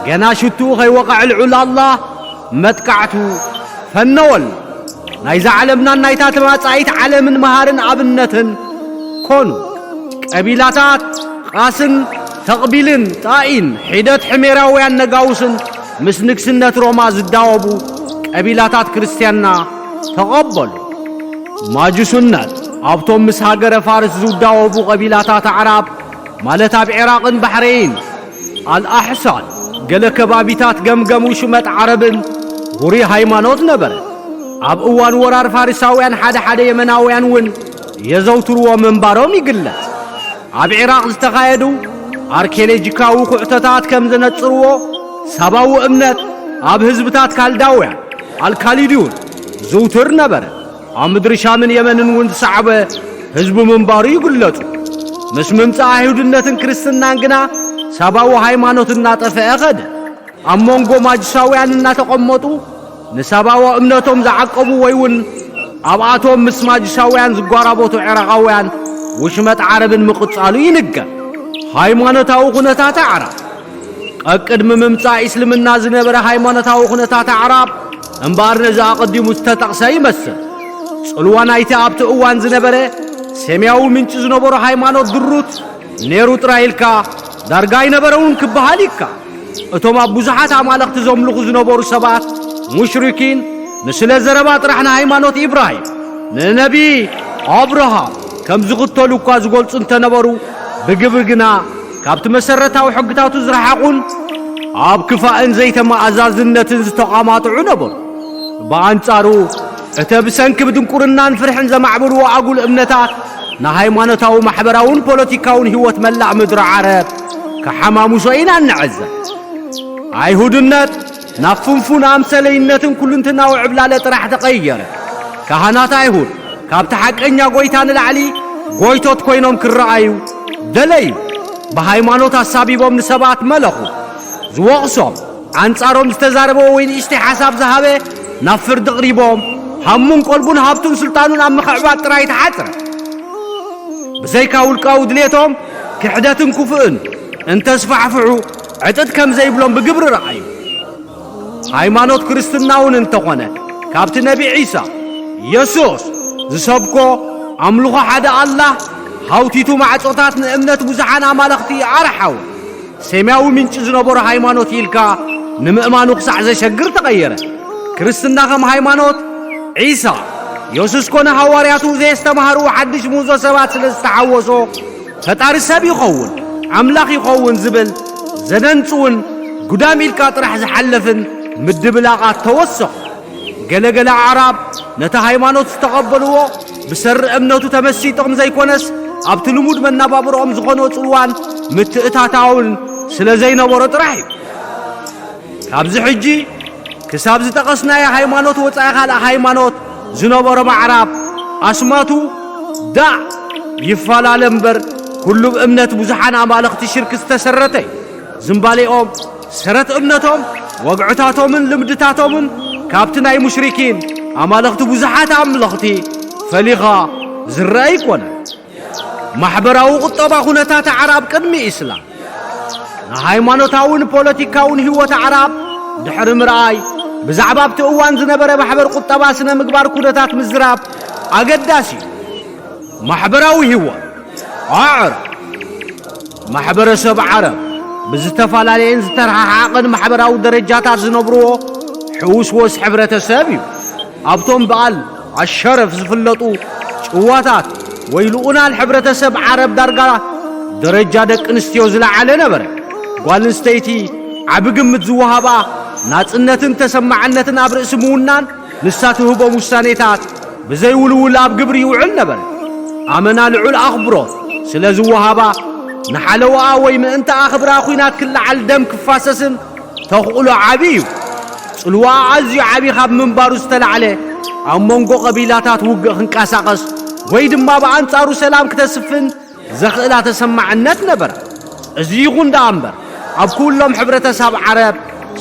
ገና ሽትኡ ከይወቕዐ ልዑል ኣላህ መጥቃዕቱ ፈነወሉ። ናይዛ ዓለምናን ናይታ ተመጻኢት ዓለምን መሃርን ኣብነትን ኮኑ። ቀቢላታት ቃስን ተቕቢልን ጣኢን ሒደት ሕሜራውያን ነጋውስን ምስ ንግስነት ሮማ ዝዳወቡ ቀቢላታት ክርስትያንና ተቐበሉ። ማጁስነት ኣብቶም ምስ ሃገረ ፋርስ ዝዳወቡ ቀቢላታት ኣዕራብ ማለት ኣብ ዒራቕን ባሕረይን ኣልኣሕሳን ገለ ከባቢታት ገምገም ውሽመጥ ዓረብን ውሩይ ሃይማኖት ነበረ። ኣብ እዋን ወራር ፋሪሳውያን ሓደ ሓደ የመናውያን እውን የዘውትርዎ ምንባሮም ይግለጽ። ኣብ ዒራቕ ዝተኻየዱ ኣርኪዮሎጂካዊ ኩዕቶታት ከም ዘነጽርዎ ሳባዊ እምነት ኣብ ህዝብታት ካልዳውያን ኣልካሊድዩን ዝውትር ነበረ። ኣብ ምድሪ ሻምን የመንን እውን ዝሰዓበ ህዝቢ ምንባሩ ይግለጹ። ምስ ምምጻእ ኣይሁድነትን ክርስትናን ግና ሳባዊ ሃይማኖት እናጠፍአ ኸደ። ኣብ መንጎ ማጁሳውያን እናተቐመጡ ንሳባዊ እምነቶም ዝዓቀቡ ወይ እውን ኣብኣቶም ምስ ማጁሳውያን ዝጓራበቱ ዒራቓውያን ውሽመጥ ዓረብን ምቕጻሉ ይንገር። ሃይማኖታዊ ኩነታት ኣዕራብ ቀቅድሚ ምምጻእ ኢስልምና ዝነበረ ሃይማኖታዊ ኩነታት ኣዕራብ እምበኣር ነዚ ኣቐዲሙ ዝተጠቕሰ ይመስል። ጽልዋ ናይቲ ኣብቲ እዋን ዝነበረ ሴምያዊ ምንጪ ዝነበሮ ሃይማኖት ድሩት ነይሩ ጥራይ ኢልካ ዳርጋ ኣይነበረውን ክበሃል ይከኣል። እቶም ኣብ ብዙሓት ኣማለኽቲ ዘምልኹ ዝነበሩ ሰባት ሙሽሪኪን ንስለ ዘረባ ጥራሕ ንሃይማኖት ኢብራሂም፣ ንነቢ ኣብርሃም ከም ዝኽተሉ እኳ ዝገልጹ እንተነበሩ፣ ብግብሪ ግና ካብቲ መሰረታዊ ሕግታቱ ዝረሓቑን ኣብ ክፋእን ዘይተመኣዛዝነትን ዝተቓማጥዑ ነበሩ። ብኣንጻሩ፣ እተ ብሰንኪ ብድንቁርናን ፍርሕን ዘማዕበልዎ ኣጉል እምነታት ንሃይማኖታዊ፣ ማሕበራውን ፖለቲካውን ህይወት መላእ ምድሪ ዓረብ ክሓማሙሶ ኢና እንዕዘብ። ኣይሁድነት ናብ ፍንፉን ኣምሰለይነትን ኩልንትናዊ ዕብላለ ጥራሕ ተቐየረ። ካህናት ኣይሁድ ካብቲ ሓቀኛ ጎይታ ንላዕሊ ጎይቶት ኮይኖም ክረኣዩ ደለዩ። ብሃይማኖት ኣሳቢቦም ንሰባት መለኹ። ዝወቕሶም፣ ኣንጻሮም ዝተዛረበ ወይ ንእሽተይ ሓሳብ ዝሃበ ናብ ፍርዲ ኣቕሪቦም፣ ሃሙን ቀልቡን ሃብቱን ስልጣኑን ኣብ ምኽዕባት ጥራይ ተሓጽረ። ብዘይካ ውልቃዊ ድሌቶም ክሕደትን ክፉእን እንተስፋሕፍሑ ዕጥጥ ከም ዘይብሎም ብግብሪ ረኣዩ። ሃይማኖት ክርስትና እውን እንተኾነ፣ ካብቲ ነቢ ዒሳ፣ የሱስ፣ ዝሰብኮ ኣምልኾ ሓደ ኣላህ ሃውቲቱ ማዕጾታት ንእምነት ብዙሓን ኣማለኽቲ ኣርሓወ። ሰማያዊ ምንጪ ዝነበሮ ሃይማኖት ኢልካ ንምእማኑ ክሳዕ ዘሸግር ተቐየረ። ክርስትና ከም ሃይማኖት ዒሳ፣ የሱስ ኮነ ሃዋርያቱ ዘየስተምሃርዎ ሓድሽ ምህዞ ሰባት ስለ ዝተሓወሶ፣ ፈጣሪ ሰብ ይኸውን፣ ኣምላኽ ይኸውን ዝብል ዘደንጽውን ጉዳም ኢልካ ጥራሕ ዝሓለፍን ምድብላቓት ተወሰኹ። ገለ ገለ ኣዕራብ ነቲ ሃይማኖት ዝተቐበልዎ ብሰሪ እምነቱ ተመሲጦም ዘይኮነስ፣ ኣብቲ ልሙድ መነባብሮኦም ዝኾነ ጽልዋን ምትእታታውን ስለ ዘይነበሮ ጥራሕ እዩ። ካብዚ ሕጂ ክሳብ ዝጠቐስናዮ ሃይማኖት ወጻኢ ካልእ ሃይማኖት ዝነበሮም ኣዕራብ ኣስማቱ ዳእ ይፈላለ እምበር፣ ኩሉ ብእምነት ብዙሓን ኣማልኽቲ ሽርክ ዝተሰረተ እዩ። ዝምባሌኦም፣ ሰረት እምነቶም፣ ወግዕታቶምን ልምድታቶምን ካብቲ ናይ ሙሽሪኪን ኣማልኽቲ ብዙሓት ኣምለኽቲ ፈሊኻ ዝረአ ኣይኮነን። ማሕበራዊ ቁጠባ ኩነታት ኣዕራብ ቅድሚ ኢስላም። ንሃይማኖታውን ፖለቲካውን ህይወት ኣዕራብ ድሕሪ ምርኣይ፣ ብዛዕባ ኣብቲ እዋን ዝነበረ ማሕበር ቁጠባ ስነ ምግባር ኩነታት ምዝራብ ኣገዳሲ እዩ። ማሕበራዊ ህይወት ኣዕራብ። ማሕበረሰብ ዓረብ ብዝተፈላለየን ዝተረሓሓቐን ማሕበራዊ ደረጃታት ዝነብርዎ ሕውስወስ ሕብረተሰብ እዩ። ኣብቶም በዓል ኣሸረፍ ዝፍለጡ ጭዋታት ወይ ልኡናል ሕብረተሰብ ዓረብ ዳርጋ ደረጃ ደቂ ኣንስትዮ ዝለዓለ ነበረ። ጓል ኣንስተይቲ ዓቢ ግምት ዝወሃባ፣ ናጽነትን ተሰማዕነትን ኣብ ርእሲ ምውናን ንሳ ትህቦም ውሳኔታት ብዘይውልውል ኣብ ግብሪ ይውዕል ነበረ። ኣመና ልዑል ኣኽብሮት ስለ ዝወሃባ፣ ንሓለዋኣ ወይ ምእንታኣ ክብራ ኲናት ክለዓል ደም ክፋሰስን ተኽእሎ ዓቢ እዩ። ጽልዋኣ ኣዝዩ ዓቢ ካብ ምንባሩ ዝተላዕለ፣ ኣብ መንጎ ቀቢላታት ውግእ ክንቀሳቐስ ወይ ድማ ብኣንጻሩ ሰላም ክተስፍን ዘኽእላ ተሰማዕነት ነበራ። እዚ ይኹን ደኣ እምበር፣ ኣብ ኩሎም ሕብረተሰብ ዓረብ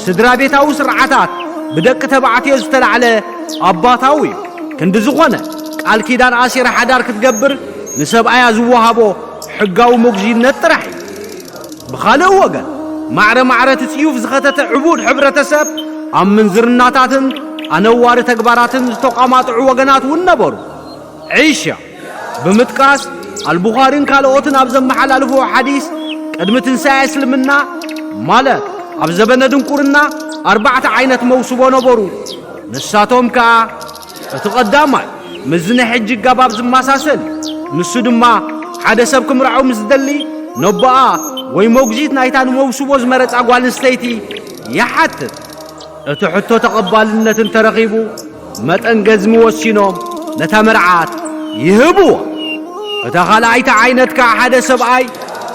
ስድራ ቤታዊ ስርዓታት ብደቂ ተባዕትዮ ዝተላዕለ ኣባታዊ እዩ። ክንዲ ዝኾነ፣ ቃል ኪዳን ኣሲራ ሓዳር ክትገብር ንሰብኣያ ዝወሃቦ ሕጋዊ መጉዝይነት ጥራሕ እዩ። ብኻልእ ወገን፣ ማዕረ ማዕረ እቲ ጽዩፍ ዝኸተተ ዕቡድ ሕብረተሰብ ኣብ ምንዝርናታትን ኣነዋሪ ተግባራትን ዝተቋማጥዑ ወገናት እውን ነበሩ። ዒሻ ብምጥቃስ ኣልቡኻሪን ካልኦትን ኣብ ዘመሓላልፍዎ ሓዲስ፣ ቅድሚ ትንሳኤ እስልምና፣ ማለት ኣብ ዘበነ ድንቁርና፣ ኣርባዕተ ዓይነት መውስቦ ነበሩ። ንሳቶም ከኣ፣ እቲ ቀዳማይ ምስዚ ናይ ሕጂ ኣገባብ ዝመሳሰል እዩ። ንሱ ድማ ሓደ ሰብ ክምርዓው ምስ ዝደሊ፣ ነቦኣ ወይ መጉዚት ናይታ ንመውስቦ ዝመረጻ ጓል ኣንስተይቲ ይሓትት። እቲ ሕቶ ተቐባልነት እንተረኺቡ፣ መጠን ገዝሚ ወሲኖም ነታ መርዓት ይህብዎ። እታ ካልኣይቲ ዓይነት ከኣ ሓደ ሰብኣይ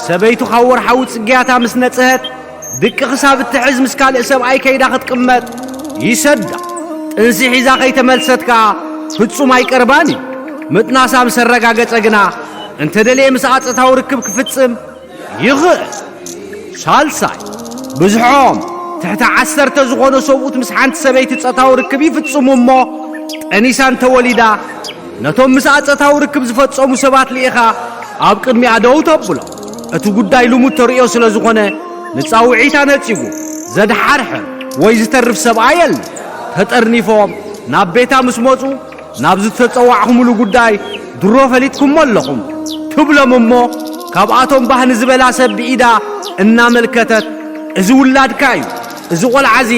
ሰበይቱ ካብ ወርሓዊ ጽግያታ ምስ ነጽሀት፣ ድቂ ክሳብ እትሕዝ ምስ ካልእ ሰብኣይ ከይዳ ክትቅመጥ ይሰዳ። ጥንሲ ሒዛ ከይተመልሰት ከኣ ፍጹም ኣይቀርባን እዩ። ምጥናሳ ምስ ኣረጋገጸ ግና፣ እንተደልየ ምስ ኣጸታዊ ርክብ ክፍጽም ይኽእል። ሳልሳይ፣ ብዝሖም ትሕቲ ዓሰርተ ዝኾኑ ሰብኡት ምስ ሓንቲ ሰበይቲ ጾታዊ ርክብ ይፍጽሙ እሞ፣ ጠኒሳ እንተወሊዳ፣ ነቶም ምስ ኣጸታዊ ርክብ ዝፈጸሙ ሰባት ልኢኻ ኣብ ቅድሚኣ ደው ተብሎ። እቲ ጉዳይ ልሙድ ተርእዮ ስለ ዝኾነ፣ ንጻውዒታ ነጺጉ ዘድሓርሕር ወይ ዝተርፍ ሰብኣይ የለን። ተጠርኒፎም ናብ ቤታ ምስ መጹ፣ ናብዚ ዝተጸዋዕኹምሉ ጉዳይ ድሮ ፈሊጥኩሞ ኣለኹም ትብሎም እሞ፣ ካብኣቶም ባህ ንዝበላ ሰብ ብኢዳ እናመልከተት፣ "እዚ ውላድካ እዩ፣ እዚ ቖልዓ እዚ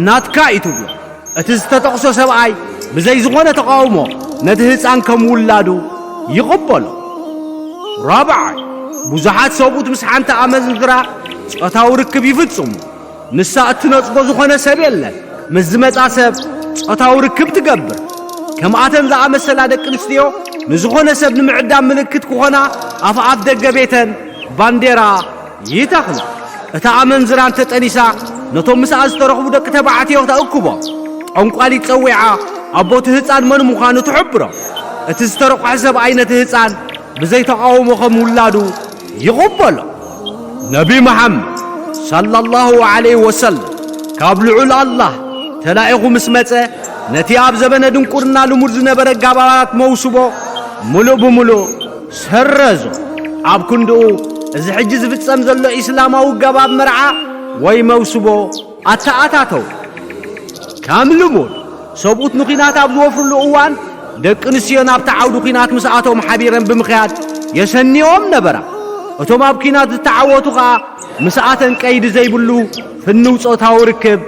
ናትካ እዩ" ትብሎ። እቲ ዝተጠቕሶ ሰብኣይ ብዘይ ዝኾነ ተቓውሞ ነቲ ህጻን ከም ውላዱ ይቕበሎ። ራብዓይ፣ ብዙሓት ሰብኡት ምስ ሓንቲ ኣመንዝራ ጾታዊ ርክብ ይፍጽሙ። ንሳ እትነጽጎ ዝኾነ ሰብ የለን። ምስ ዝመጻ ሰብ ጾታዊ ርክብ ትገብር። ከምኣተን ዝኣመሰላ ደቂ ኣንስትዮ ንዝኾነ ሰብ ንምዕዳም ምልክት ክኾና ኣፍ ኣፍ ደገ ቤተን ባንዴራ ይተኽላ። እታ ኣመንዝራ እንተጠኒሳ፣ ነቶም ምስኣ ዝተረኽቡ ደቂ ተባዕትዮ ተእክቦም። ጠንቋሊት ጸዊዓ፣ ኣቦ እቲ ህጻን መን ምዃኑ ትሕብሮም። እቲ ዝተረቑሐ ሰብኣይ ነቲ ህጻን ብዘይ ተቓውሞ ከም ውላዱ ይቕበሎ። ነቢ መሓመድ ሰለላሁ ዐለይሂ ወሰለም ካብ ልዑል ኣላህ ተላኢኹ ምስ መጸ፣ ነቲ ኣብ ዘበነ ድንቁርና ልሙድ ዝነበረ ኣገባባት መውስቦ ምሉእ ብምሉእ ሰረዞ። ኣብ ክንድኡ፣ እዚ ሕጂ ዝፍጸም ዘሎ ኢስላማዊ ኣገባብ መርዓ ወይ መውስቦ ኣተኣታተው። ከም ልሙድ፣ ሰብኡት ንኲናት ኣብ ዝወፍርሉ እዋን፣ ደቂ ኣንስትዮ ናብቲ ዓውዲ ኲናት ምስኣቶም ሓቢረን ብምኽያድ የሰንዮም ነበራ። እቶም ኣብ ኲናት ዝተዓወቱ ኸኣ ምስኣተን ቀይዲ ዘይብሉ ፍኑው ጾታዊ ርክብ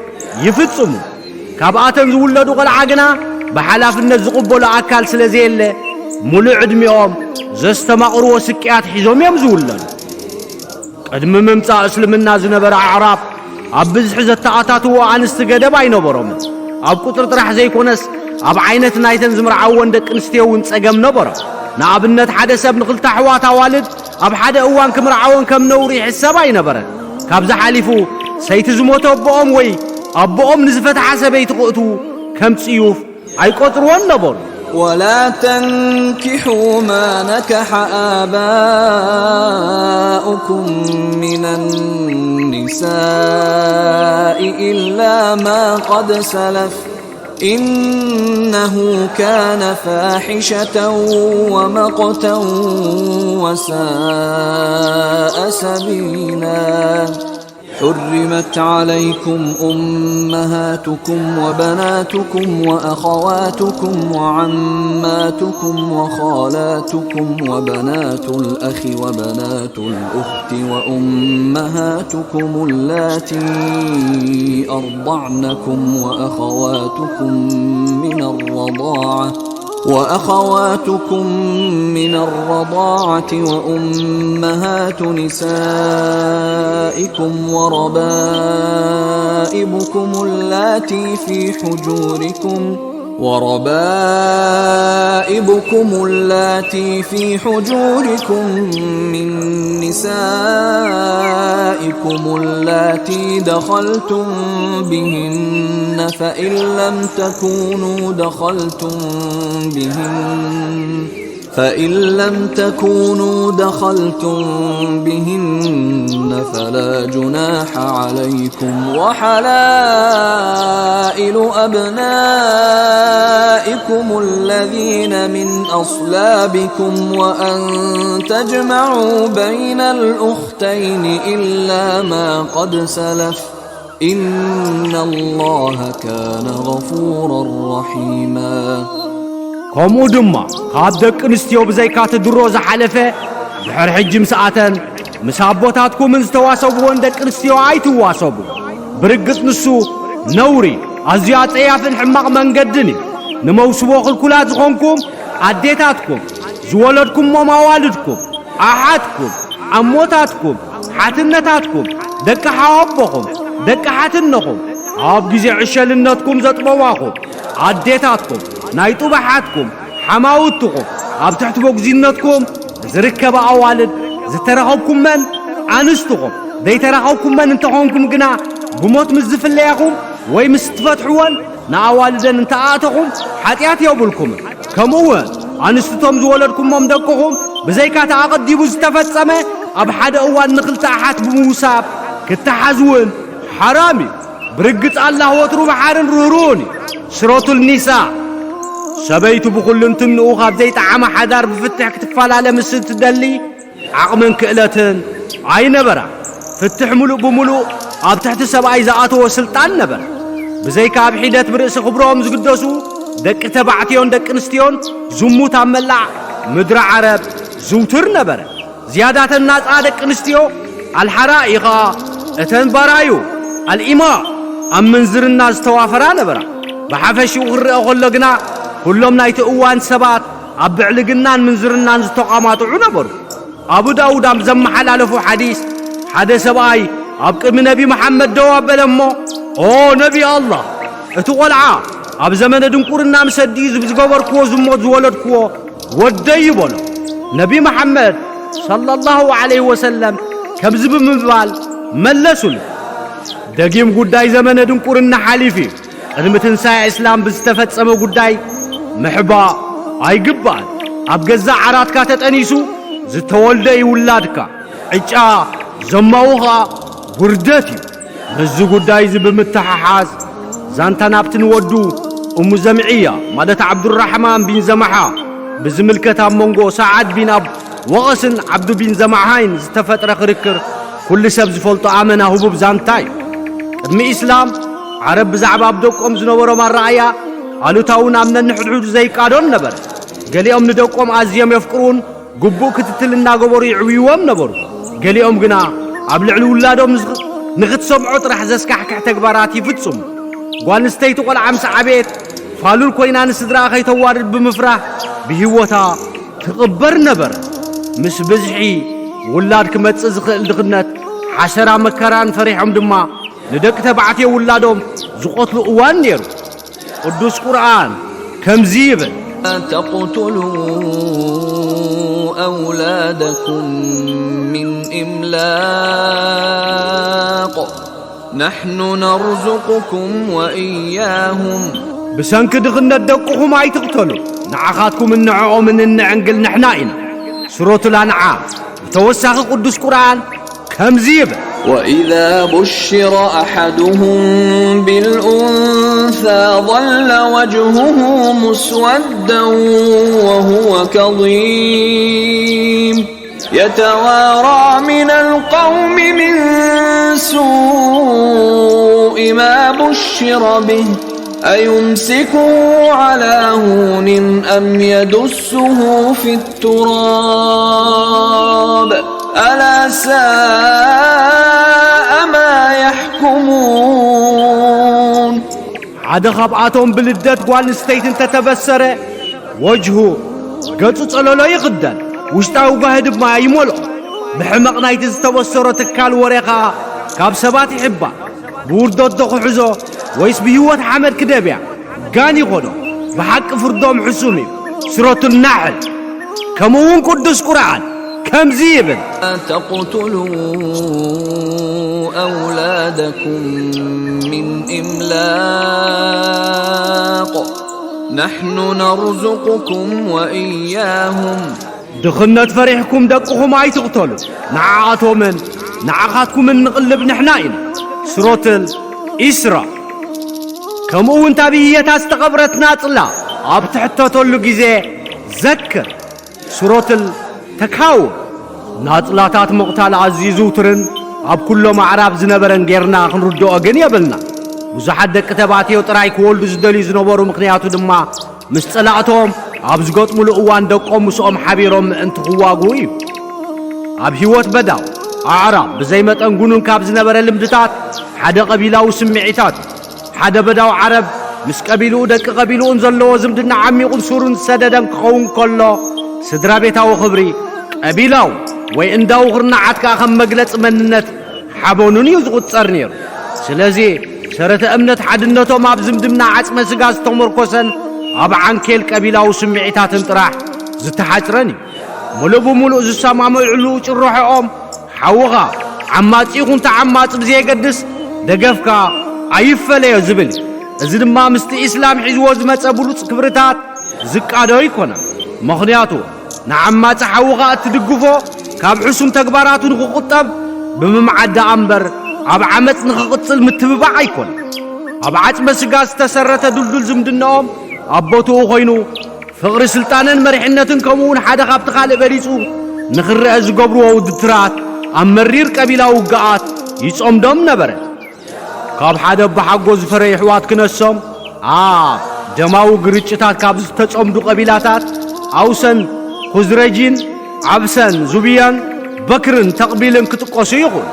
ይፍጽሙ። ካብኣተን ዝውለዱ ቈልዓ ግና ብሓላፍነት ዝቕበሎ ኣካል ስለ ዘየለ፣ ምሉእ ዕድሚኦም ዘስተማቕርዎ ስቅያት ሒዞም እዮም ዝውለዱ። ቅድሚ ምምጻእ እስልምና ዝነበረ ኣዕራብ ኣብ ብዝሒ ዘተኣታትዎ ኣንስቲ ገደብ ኣይነበሮምን። ኣብ ቁጽሪ ጥራሕ ዘይኮነስ፣ ኣብ ዓይነት ናይተን ዝምርዓወን ደቂ ኣንስትዮ እውን ጸገም ነበሮ። ንኣብነት፣ ሓደ ሰብ ንኽልተ ኣሕዋት ኣዋልድ ኣብ ሓደ እዋን ክምርዓወን ከም ነውሪ ይሕሰብ ኣይነበረን። ካብዚ ሓሊፉ፣ ሰይቲ ዝሞተ ኣቦኦም ወይ ኣቦኦም ንዝፈትሓ ሰበይቲ ክእትዉ ከም ጽዩፍ ኣይቆጽርዎን ነበሩ። ولا تنكحوا ما نكح آباؤكم من النساء إلا ما قد سلف، إنه كان فاحشة ومقتا وساء سبيلا. حرمت عليكم أمهاتكم وبناتكم وأخواتكم وعماتكم وخالاتكم وبنات الأخ وبنات الأخت وأمهاتكم اللاتي أرضعنكم وأخواتكم من الرضاعة وأخواتكم من الرضاعة وأمهات نسائكم وربائبكم اللاتي في حجوركم وربائبكم اللاتي في حجوركم من نسائكم اللاتي دخلتم بهن، فإن لم تكونوا دخلتم بهن، فإن لم تكونوا دخلتم بهن فلا جناح عليكم، وحلائل أبنائكم الذين من أصلابكم وأن تجمعوا بين الأختين إلا ما قد سلف، إن الله كان غفورا رحيما. ከምኡ ድማ ካብ ደቂ ኣንስትዮ ብዘይካ እቲ ድሮ ዝሓለፈ፣ ድሕሪ ሕጂ ምስኣተን ምስ ኣቦታትኩምን ዝተዋሰብዎን ደቂ ኣንስትዮ ኣይትዋሰቡ። ብርግጽ ንሱ ነውሪ፣ ኣዝዩ ኣጸያፍን ሕማቕ መንገድን እዩ። ንመውስቦ ክልኩላት ዝኾንኩም ኣዴታትኩም፣ ዝወለድኩሞም ኣዋልድኩም፣ ኣሓትኩም፣ ኣሞታትኩም፣ ሓትነታትኩም፣ ደቂ ሓወቦኹም፣ ደቂ ሓትነኹም፣ ኣብ ግዜ ዕሸልነትኩም ዘጥበዋኹም ኣዴታትኩም፣ ናይ ጡብ ኣሓትኩም፣ ሓማውትኹም፣ ኣብ ትሕቲ መጉዚነትኩም ዝርከባ ኣዋልድ፣ ዝተራኸብኩመን ኣንስትኹም፣ ዘይተራኸብኩመን እንተኾንኩም ግና፣ ብሞት ምስ ዝፍለያኹም ወይ ምስ ትፈትሕወን ንኣዋልደን እንተኣእተኹም ሓጢኣት የብልኩምን። ከምኡ እውን ኣንስትቶም ዝወለድኩሞም ደቅኹም ብዘይካ እቲ ኣቐዲሙ ዝተፈጸመ ኣብ ሓደ እዋን ንኽልተ ኣሓት ብምውሳብ ክተሓዝ እውን ሓራም እዩ። ብርግጽ ኣላህ ወትሩ መሓርን ርህሩህን እዩ። ሱረቱል ኒሳ። ሰበይቲ ብኹሉ እንትንኡ ካብ ዘይጠዓማ ሓዳር ብፍትሕ ክትፈላለ ምስ እትደሊ ዓቕምን ክእለትን ኣይነበራን። ፍትሕ ምሉእ ብምሉእ ኣብ ትሕቲ ሰብኣይ ዝኣተወ ስልጣን ነበረ። ብዘይካ ኣብ ሒደት ብርእሲ ክብሮም ዝግደሱ ደቂ ተባዕትዮን ደቂ ኣንስትዮን ዝሙት ኣብ መላእ ምድሪ ዓረብ ዝውቱር ነበረ። ዝያዳተን ናጻ ደቂ ኣንስትዮ ኣልሓራኢ ኸኣ እተን ባራዩ ኣልኢማ ኣብ ምንዝርና ዝተዋፈራ ነበራ። ብሓፈሽኡ ክረአ ከሎ ግና፣ ኩሎም ናይቲ እዋን ሰባት ኣብ ብዕልግናን ምንዝርናን ዝተቋማጥዑ ነበሩ። ኣቡ ዳውድ ኣብ ዘመሓላለፎ ሓዲስ፣ ሓደ ሰብኣይ ኣብ ቅድሚ ነቢ መሓመድ ደው ኣበለ እሞ፣ "ኦ ነቢ ኣላህ፣ እቲ ቈልዓ ኣብ ዘመነ ድንቁርና ምስ ኣዲኡ ዝገበርክዎ ዝሞት ዝወለድክዎ ወደይ" በሎ። ነቢ መሓመድ ሰለላሁ ዐለይሂ ወሰለም ከምዚ ብምባል መለሱሉ፣ "ደጊም ጉዳይ ዘመነ ድንቁርና ሓሊፉ እዩ። ቅድሚ ትንሳኤ እስላም ብዝተፈጸመ ጉዳይ ምሕባእ ኣይግባእን። ኣብ ገዛእ ዓራትካ ተጠኒሱ ዝተወልደ እዩ ውላድካ፣ ዕጫ ዘማዊ ኸኣ ውርደት እዩ።" ምስዚ ጉዳይ እዚ ብምትሕሓዝ፣ ዛንታ ናብቲ ንወዱ እሙ ዘምዕያ፣ ማለት ዓብዱራሕማን ቢን ዘማሓ ብዝምልከት፣ ኣብ መንጎ ሰዓድ ቢን ኣብ ወቐስን ዓብዱ ቢን ዘማሓይን ዝተፈጥረ ክርክር፣ ኩሉ ሰብ ዝፈልጦ ኣመና ህቡብ ዛንታ እዩ። ቅድሚ ኢስላም፣ ዓረብ ብዛዕባ ኣብ ደቆም ዝነበሮም ኣረኣእያ ኣሉታውን ኣብ ነንሕድሕዱ ዘይቃዶን ነበረ። ገሊኦም ንደቆም ኣዝዮም የፍቅሩን ግቡእ ክትትል እናገበሩ ይዕብይዎም ነበሩ። ገሊኦም ግና ኣብ ልዕሊ ውላዶም ንኽ-፣ ንኽትሰምዖ ጥራሕ ዘስካሕክሕ ተግባራት ይፍጽሙ። ጓል ኣንስተይቲ ቈልዓ ምስ ዓበየት ፋሉል ኮይና ንስድራኣ ከይተዋርድ ብምፍራህ ብህይወታ ትቕበር ነበረ። ምስ ብዝሒ ውላድ ክመጽእ ዝኽእል ድኽነት፣ ሓሰራ መከራን ፈሪሖም ድማ ንደቂ ተባዕትዮ ውላዶም ዝቐትሉ እዋን ነይሩ። ቅዱስ ቁርኣን ከምዚ ይብል። تقتلوا أولادكم من إملاق نحن نرزقكم وإياهم ብሰንኪ ድኽነት ደቅኹም ኣይትቕተሉ፣ ንዓኻትኩምን ንዕኦምን እንዕንግል ንሕና ኢና። ሱረቱል ኣንዓም። ብተወሳኺ ቅዱስ ቁርኣን ከምዚ ይብል። وإذا بشر أحدهم بالأنثى ظل وجهه مسودا وهو كظيم يتوارى من القوم من سوء ما بشر به أيمسكه على هون أم يدسه في التراب ألا ساء ما يحكمون ሓደ ካብኣቶም ብልደት ጓል ኣንስተይቲ እንተተበሰረ፣ ወጅሁ፣ ገጹ ጸለሎ ይኽደን፣ ውሽጣዊ ጓሂ ድማ ይመልኦ። ብሕመቕ ናይቲ ዝተበሰሮ ትካል ወረ ኸኣ ካብ ሰባት ይሕባእ። ብውርደት ዶ ክሕዞ ወይስ ብህይወት ሓመድ ክደብያ? ጋን ይኾኖ። ብሓቂ ፍርዶም ሕሱም እዩ። ሱረቱል ናሕል። ከምኡ እውን ቅዱስ ቁርኣን ከምዚ ይብል። تقتلوا أولادكم من إملاق نحن نرزقكم وإياهم ድኽነት ፈሪሕኩም ደቅኹም ኣይትቕተሉ፣ ንዓኣቶምን ንዓኻትኩምን ንቕልብ ንሕና ኢና። ሱረቱል ኢስራ። ከምኡ እውን እታ ብህየታ ዝተቐብረት ናጽላ ኣብ ትሕተተሉ ግዜ ዘክር። ሱረቱል ተካውር። ናጽላታት ምቕታል ኣዝዩ ዝውቱርን ኣብ ኩሎም ኣዕራብ ዝነበረን ጌርና ክንርድኦ ግን የብልና። ብዙሓት ደቂ ተባዕትዮ ጥራይ ክወልዱ ዝደልዩ ዝነበሩ፣ ምኽንያቱ ድማ ምስ ጸላእቶም ኣብ ዝገጥሙሉ እዋን ደቆም ምስኦም ሓቢሮም ምእንቲ ክዋግኡ እዩ። ኣብ ህይወት በዳው ኣዕራብ ብዘይ መጠን ጉኑን ካብ ዝነበረ ልምድታት ሓደ ቀቢላዊ ስምዒታት እዩ። ሓደ በዳው ዓረብ ምስ ቀቢልኡ ደቂ ቀቢልኡን ዘለዎ ዝምድና ዓሚቑን ሱሩን ዝሰደደን ክኸውን ከሎ፣ ስድራ ቤታዊ ክብሪ፣ ቀቢላዊ ወይ እንዳዊ ኩርናዓት ከኣ ከም መግለጺ መንነት ሓበኑን እዩ ዝቑጸር ነይሩ። ስለዚ ሰረተ እምነት ሓድነቶም ኣብ ዝምድና ዓጽመ ስጋ ዝተመርኮሰን ኣብ ዓንኬል ቀቢላዊ ስምዒታትን ጥራሕ ዝተሓጽረን እዩ። ምሉእ ብምሉእ ዝሰማምዕሉ ጭርሖኦም፣ ሓውኻ ዓማጺ ይኹን ተዓማጺ ብዘየገድስ ደገፍካ ኣይፈለዮ ዝብል እዩ። እዚ ድማ ምስቲ ኢስላም ሒዝዎ ዝመጸ ብሉጽ ክብርታት ዝቃዶ ኣይኮነን። ምኽንያቱ ንዓማጺ ሓውኻ እትድግፎ ካብ ሕሱም ተግባራቱ ንኽቑጠብ ብምምዓድ ደኣ እምበር ኣብ ዓመጽ ንኽቕጽል ምትብባዕ ኣይኮነን። ኣብ ዓጽመ ስጋ ዝተሰረተ ድልዱል ዝምድናኦም ኣብ ቦትኡ ኮይኑ፣ ፍቕሪ ስልጣንን መሪሕነትን ከምኡውን ሓደ ካብቲ ካልእ በሊጹ ንኽረአ ዝገብርዎ ውድድራት ኣብ መሪር ቀቢላዊ ውግኣት ይጸምዶም ነበረ። ካብ ሓደ ኣቦሓጎ ዝፈረዩ ኣሕዋት ክነሶም ኣብ ደማዊ ግርጭታት ካብ ዝተጸምዱ ቀቢላታት ኣውሰን፣ ኹዝረጂን፣ ዓብሰን፣ ዙብያን፣ በክርን ተቕቢልን ክጥቀሱ ይኽእሉ።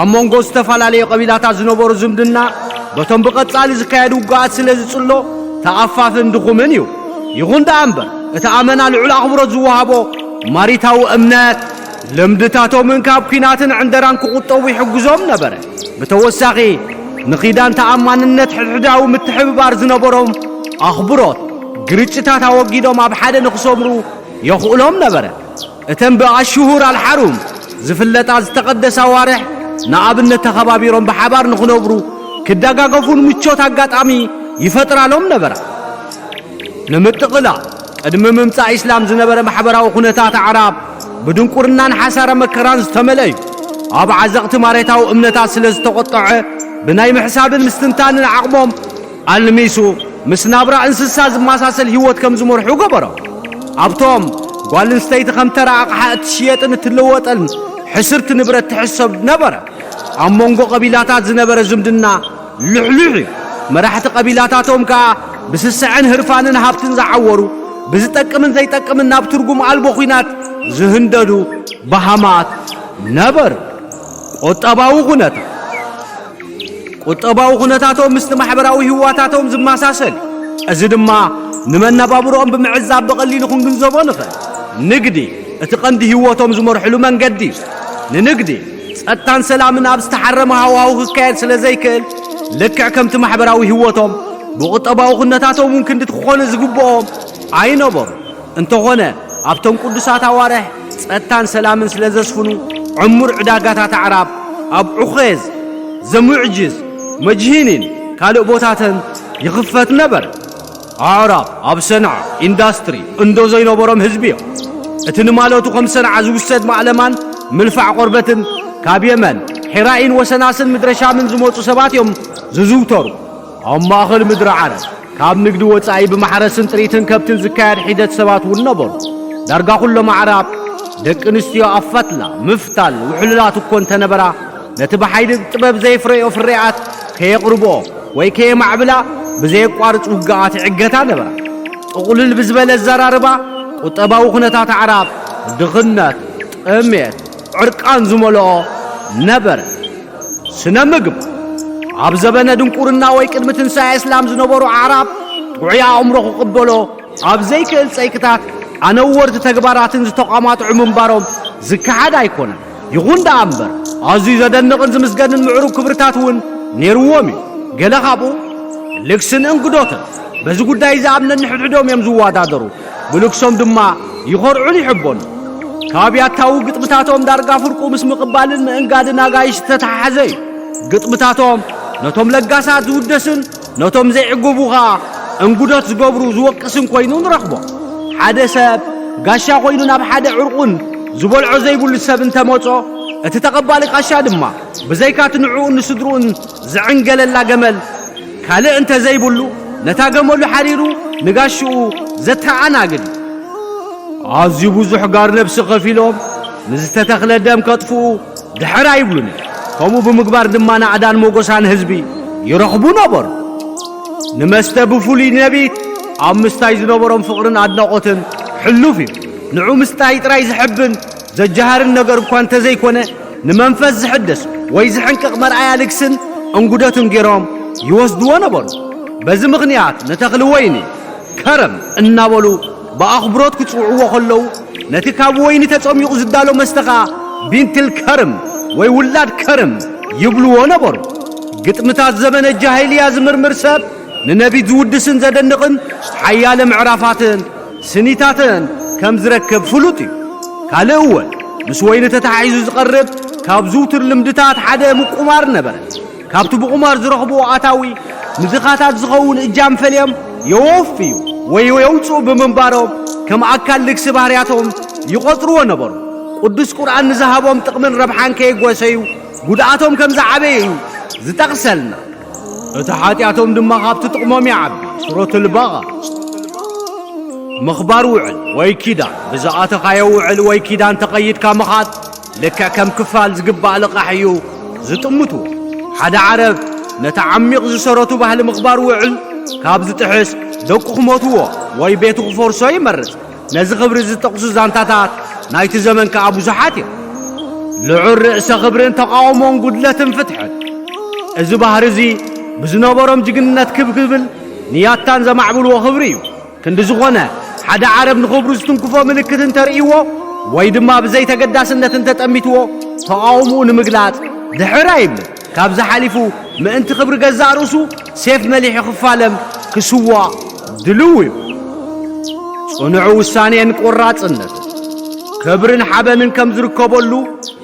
ኣብ መንጎ ዝተፈላለዩ ቀቢላታት ዝነበሩ ዝምድና በቶም ብቐጻሊ ዝካየድ ውግኣት ስለ ዝጽሎ ተኣፋፍን ድኹምን እዩ። ይኹን ደኣ እምበር እቲ ኣመና ልዑል ኣኽብሮት ዝወሃቦ ማሪታዊ እምነት ልምድታቶምን ካብ ኲናትን ዕንደራን ክቑጠቡ ይሕግዞም ነበረ። ብተወሳኺ ንኺዳን ተኣማንነት ሕድሕዳዊ ምትሕብባር ዝነበሮም ኣኽብሮት ግርጭታት ኣወጊዶም ኣብ ሓደ ንኽሰምሩ የኽእሎም ነበረ። እተን ብኣሽሁር ኣልሓሩም ዝፍለጣ ዝተቐደሳ ኣዋርሕ ንኣብነት ተኸባቢሮም ብሓባር ንኽነብሩ ክደጋገፉን ምቾት ኣጋጣሚ ይፈጥራሎም ነበራ። ንምጥቕላል ቅድሚ ምምጻእ ኢስላም ዝነበረ ማሕበራዊ ኩነታት ኣዕራብ ብድንቁርናን ሓሳረ መከራን ዝተመልአ እዩ። ኣብ ዓዘቕቲ ማሬታዊ እምነታት ስለ ዝተቖጠዐ ብናይ ምሕሳብን ምስትንታንን ዓቕሞም ኣልሚሱ ምስ ናብራ እንስሳ ዝመሳሰል ህይወት ከም ዝመርሑ ገበሮ። ኣብቶም ጓል ኣንስተይቲ ከም ተራ ኣቕሓ እትሽየጥን እትለወጠን ሕስርቲ ንብረት ትሕሰብ ነበረ። ኣብ መንጎ ቀቢላታት ዝነበረ ዝምድና ልሕሉሕ እዩ። መራሕቲ ቀቢላታቶም ከኣ ብስስዐን ህርፋንን ሃብትን ዝዓወሩ፣ ብዝጠቅምን ዘይጠቅምን ናብ ትርጉም ኣልቦ ኲናት ዝህንደዱ በሃማት ነበሩ። ቁጠባዊ ኩነታት ቁጠባዊ ኩነታቶም ምስቲ ማሕበራዊ ህዋታቶም ዝመሳሰል፣ እዚ ድማ ንመነባብሮኦም ብምዕዛብ ብቐሊሉ ክንግንዘቦ ንኽእል። ንግዲ እቲ ቀንዲ ህይወቶም ዝመርሕሉ መንገዲ እዩ። ንንግዲ ጸጥታን ሰላምን ኣብ ዝተሓረመ ሃዋሁ ክካየድ ስለ ዘይክእል፣ ልክዕ ከምቲ ማሕበራዊ ህይወቶም ብቁጠባዊ ኩነታቶም እውን ክንዲ ክኾኑ ዝግብኦም ኣይነበሩ። እንተኾነ ኣብቶም ቅዱሳት ኣዋርሕ ጸጥታን ሰላምን ስለ ዘስፍኑ ዕሙር ዕዳጋታት ኣዕራብ ኣብ ዑኼዝ፣ ዘሙዕጅዝ፣ መጅሂኒን ካልእ ቦታትን ይኽፈት ነበር። ኣዕራብ ኣብ ሰንዓ ኢንዳስትሪ እንዶ ዘይነበሮም ህዝቢ እዮም። እቲ ንማለቱ ከም ሰንዓ ዝውሰድ ማእለማን ምልፋዕ ቆርበትን ካብ የመን፣ ሒራኢን ወሰናስን ምድረ ሻምን ዝመጹ ሰባት እዮም ዝዝውተሩ። ኣብ ማእኸል ምድሪ ዓረብ ካብ ንግዲ ወጻኢ ብማሕረስን ጥሪትን ከብትን ዝካየድ ሒደት ሰባት እውን ነበሩ። ዳርጋ ኩሎም ኣዕራብ ደቂ ኣንስትዮ ኣብ ፈትላ፣ ምፍታል፣ ውሕሉላት እኮ እንተነበራ፣ ነቲ ብሓይሊ ጥበብ ዘየፍረዮ ፍርያት ከየቕርብኦ ወይ ከየማዕብላ ብዘየቋርጽ ውግኣት ይዕገታ ነበራ። ጥቕልል ብዝበለ ኣዘራርባ፣ ቁጠባዊ ኩነታት ኣዕራብ ድኽነት፣ ጥሜት፣ ዕርቃን ዝመልኦ ነበረ። ስነ ምግብ ኣብ ዘበነ ድንቁርና ወይ ቅድሚ ትንሳኤ እስላም ዝነበሩ ኣዕራብ ጥዑይ ኣእምሮ ክቕበሎ ኣብ ዘይክእል ጸይቅታት ኣነወርቲ ተግባራትን ዝተቋማጥዑ ምንባሮም ዝከሓድ ኣይኮነን። ይኹን ደኣ እምበር ኣዝዩ ዘደንቕን ዝምስገንን ምዕሩግ ክብርታት እውን ነይርዎም እዩ። ገለ ካብኡ ልግስን እንግዶትን በዚ ጉዳይ እዚ ኣብ ነንሕድሕዶም እዮም ዝወዳደሩ። ብልግሶም ድማ ይኾርዑን ይሕበኑ። ካብ ያታዊ ግጥምታቶም ዳርጋ ፍርቁ ምስ ምቕባልን ምእንጋድን ኣጋይሽ ዝተተሓሓዘ እዩ። ግጥምታቶም ነቶም ለጋሳት ዝውደስን ነቶም ዘይዕግቡ ኸኣ እንጉዶት ዝገብሩ ዝወቅስን ኮይኑ ንረኽቦ። ሓደ ሰብ ጋሻ ኮይኑ ናብ ሓደ ዕርቁን ዝበልዖ ዘይብሉ ሰብ እንተመጾ፣ እቲ ተቐባሊ ቃሻ ድማ ብዘይካቲ ንዕኡን ንስድርኡን ዝዕንገለላ ገመል ካልእ እንተ ዘይብሉ፣ ነታ ገመሉ ሓሪሩ ንጋሽኡ ዘተኣናግድ እዩ። ኣዝዩ ብዙሕ ጋር ነብሲ ከፊሎም ንዝተተኽለ ደም ከጥፍኡ ድሕር ኣይብሉን። ከምኡ ብምግባር ድማ ናእዳን ሞጎሳን ህዝቢ ይረኽቡ ነበሩ። ንመስተ ብፍሉይ ነቢት ኣብ ምስታይ ዝነበሮም ፍቕርን ኣድናቖትን ሕሉፍ እዩ። ንዑ ምስታይ ጥራይ ዝሕብን ዘጀሃርን ነገር እኳ እንተዘይኮነ፣ ንመንፈስ ዝሕድስ ወይ ዝሕንቅቕ መርኣያ ልግስን እንጉደትን ገይሮም ይወስድዎ ነበሩ። በዚ ምኽንያት ንተኽሊ ወይኒ ከረም እናበሉ ብኣኽብሮት ክጽውዕዎ ከለዉ፣ ነቲ ካብ ወይኒ ተጸሚቑ ዝዳሎ መስተ ኸኣ ቢንትል ከርም ወይ ውላድ ከርም ይብልዎ ነበሩ። ግጥምታት ዘመነ ጃሂልያ ዝምርምር ሰብ ንነቢት ዝውድስን ዘደንቕን ሓያለ ምዕራፋትን ስኒታትን ከም ዝረክብ ፍሉጥ እዩ። ካልእ እውን ምስ ወይኒ ተተሓሒዙ ዝቐርብ ካብ ዝውቱር ልምድታት ሓደ ምቁማር ነበረ። ካብቲ ብቁማር ዝረኽብዎ ኣታዊ ንድኻታት ዝኸውን እጃም ፈልዮም የወፍዩ ወይ የውፅኡ ብምንባሮም ከም ኣካል ልግሲ ባህርያቶም ይቖፅርዎ ነበሩ። ቅዱስ ቁርኣን ንዝሃቦም ጥቕምን ረብሓን ከየጎሰዩ ጉድኣቶም ከም ዝዓበየ እዩ ዝጠቕሰልና። እቲ ሓጢኣቶም ድማ ካብቲ ጥቕሞም ይዓቢ። ሱረቱል በቐራ። ምኽባር ውዕል ወይ ኪዳን። ብዝኣተኻዮ ውዕል ወይ ኪዳን ተቐይድካ ምኻድ ልክዕ ከም ክፋል ዝግባእ ልቓሕ እዩ ዝጥምትዎ። ሓደ ዓረብ ነቲ ዓሚቕ ዝሰረቱ ባህሊ ምኽባር ውዕል ካብ ዝጥሕስ ደቁ ክሞትዎ ወይ ቤቱ ክፈርሶ ይመርጽ። ነዚ ክብሪ ዝጠቕሱ ዛንታታት ናይቲ ዘመን ከኣ ብዙሓት እዮም። ልዑል ርእሰ ክብርን ተቓውሞን ጉድለትን ፍትሕን። እዚ ባህሪ እዚ ብዝነበሮም ጅግንነት ክብ ክብል ንያታን ዘማዕብልዎ ክብሪ እዩ። ክንዲ ዝኾነ፣ ሓደ ዓረብ ንኽብሩ ዝትንክፎ ምልክት እንተርእይዎ፣ ወይ ድማ ብዘይተገዳስነት እንተጠሚትዎ፣ ተቓውምኡ ንምግላጽ ድሕር ኣይብልን። ካብዚ ሓሊፉ፣ ምእንቲ ክብሪ ገዛእ ርእሱ ሴፍ መሊሑ ክፋለም፣ ክስዋእ ድልው እዩ። ጽኑዕ ውሳኔን ቆራጽነት፣ ክብርን ሓበንን ከም ዝርከበሉ፣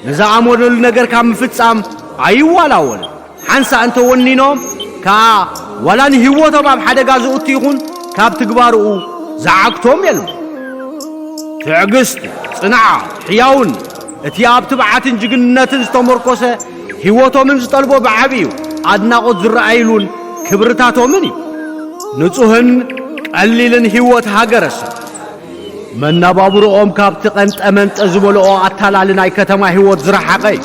ንዝኣመነሉ ነገር ካብ ምፍጻም ኣይዋላወልን። ሓንሳእ እንተወኒኖም ከኣ፣ ዋላ ንህይወቶም ኣብ ሓደጋ ዘእቱ ይኹን፣ ካብ ትግባርኡ ዝዓግቶም የልቦ። ትዕግስቲ፣ ጽንዓት፣ ሕያውነት፣ እቲ ኣብ ትብዓትን ጅግንነትን ዝተመርኮሰ ህይወቶምን ዝጠልቦ ብዓቢኡ ኣድናቖት ዝረኣይሉን ክብርታቶምን እዩ። ንጹህን ቀሊልን ህይወት ሃገረሰብ። መነባብሮኦም ካብቲ ቀንጠመንጠ ዝበልኦ ኣታላሊ ናይ ከተማ ህይወት ዝረሓቐ እዩ።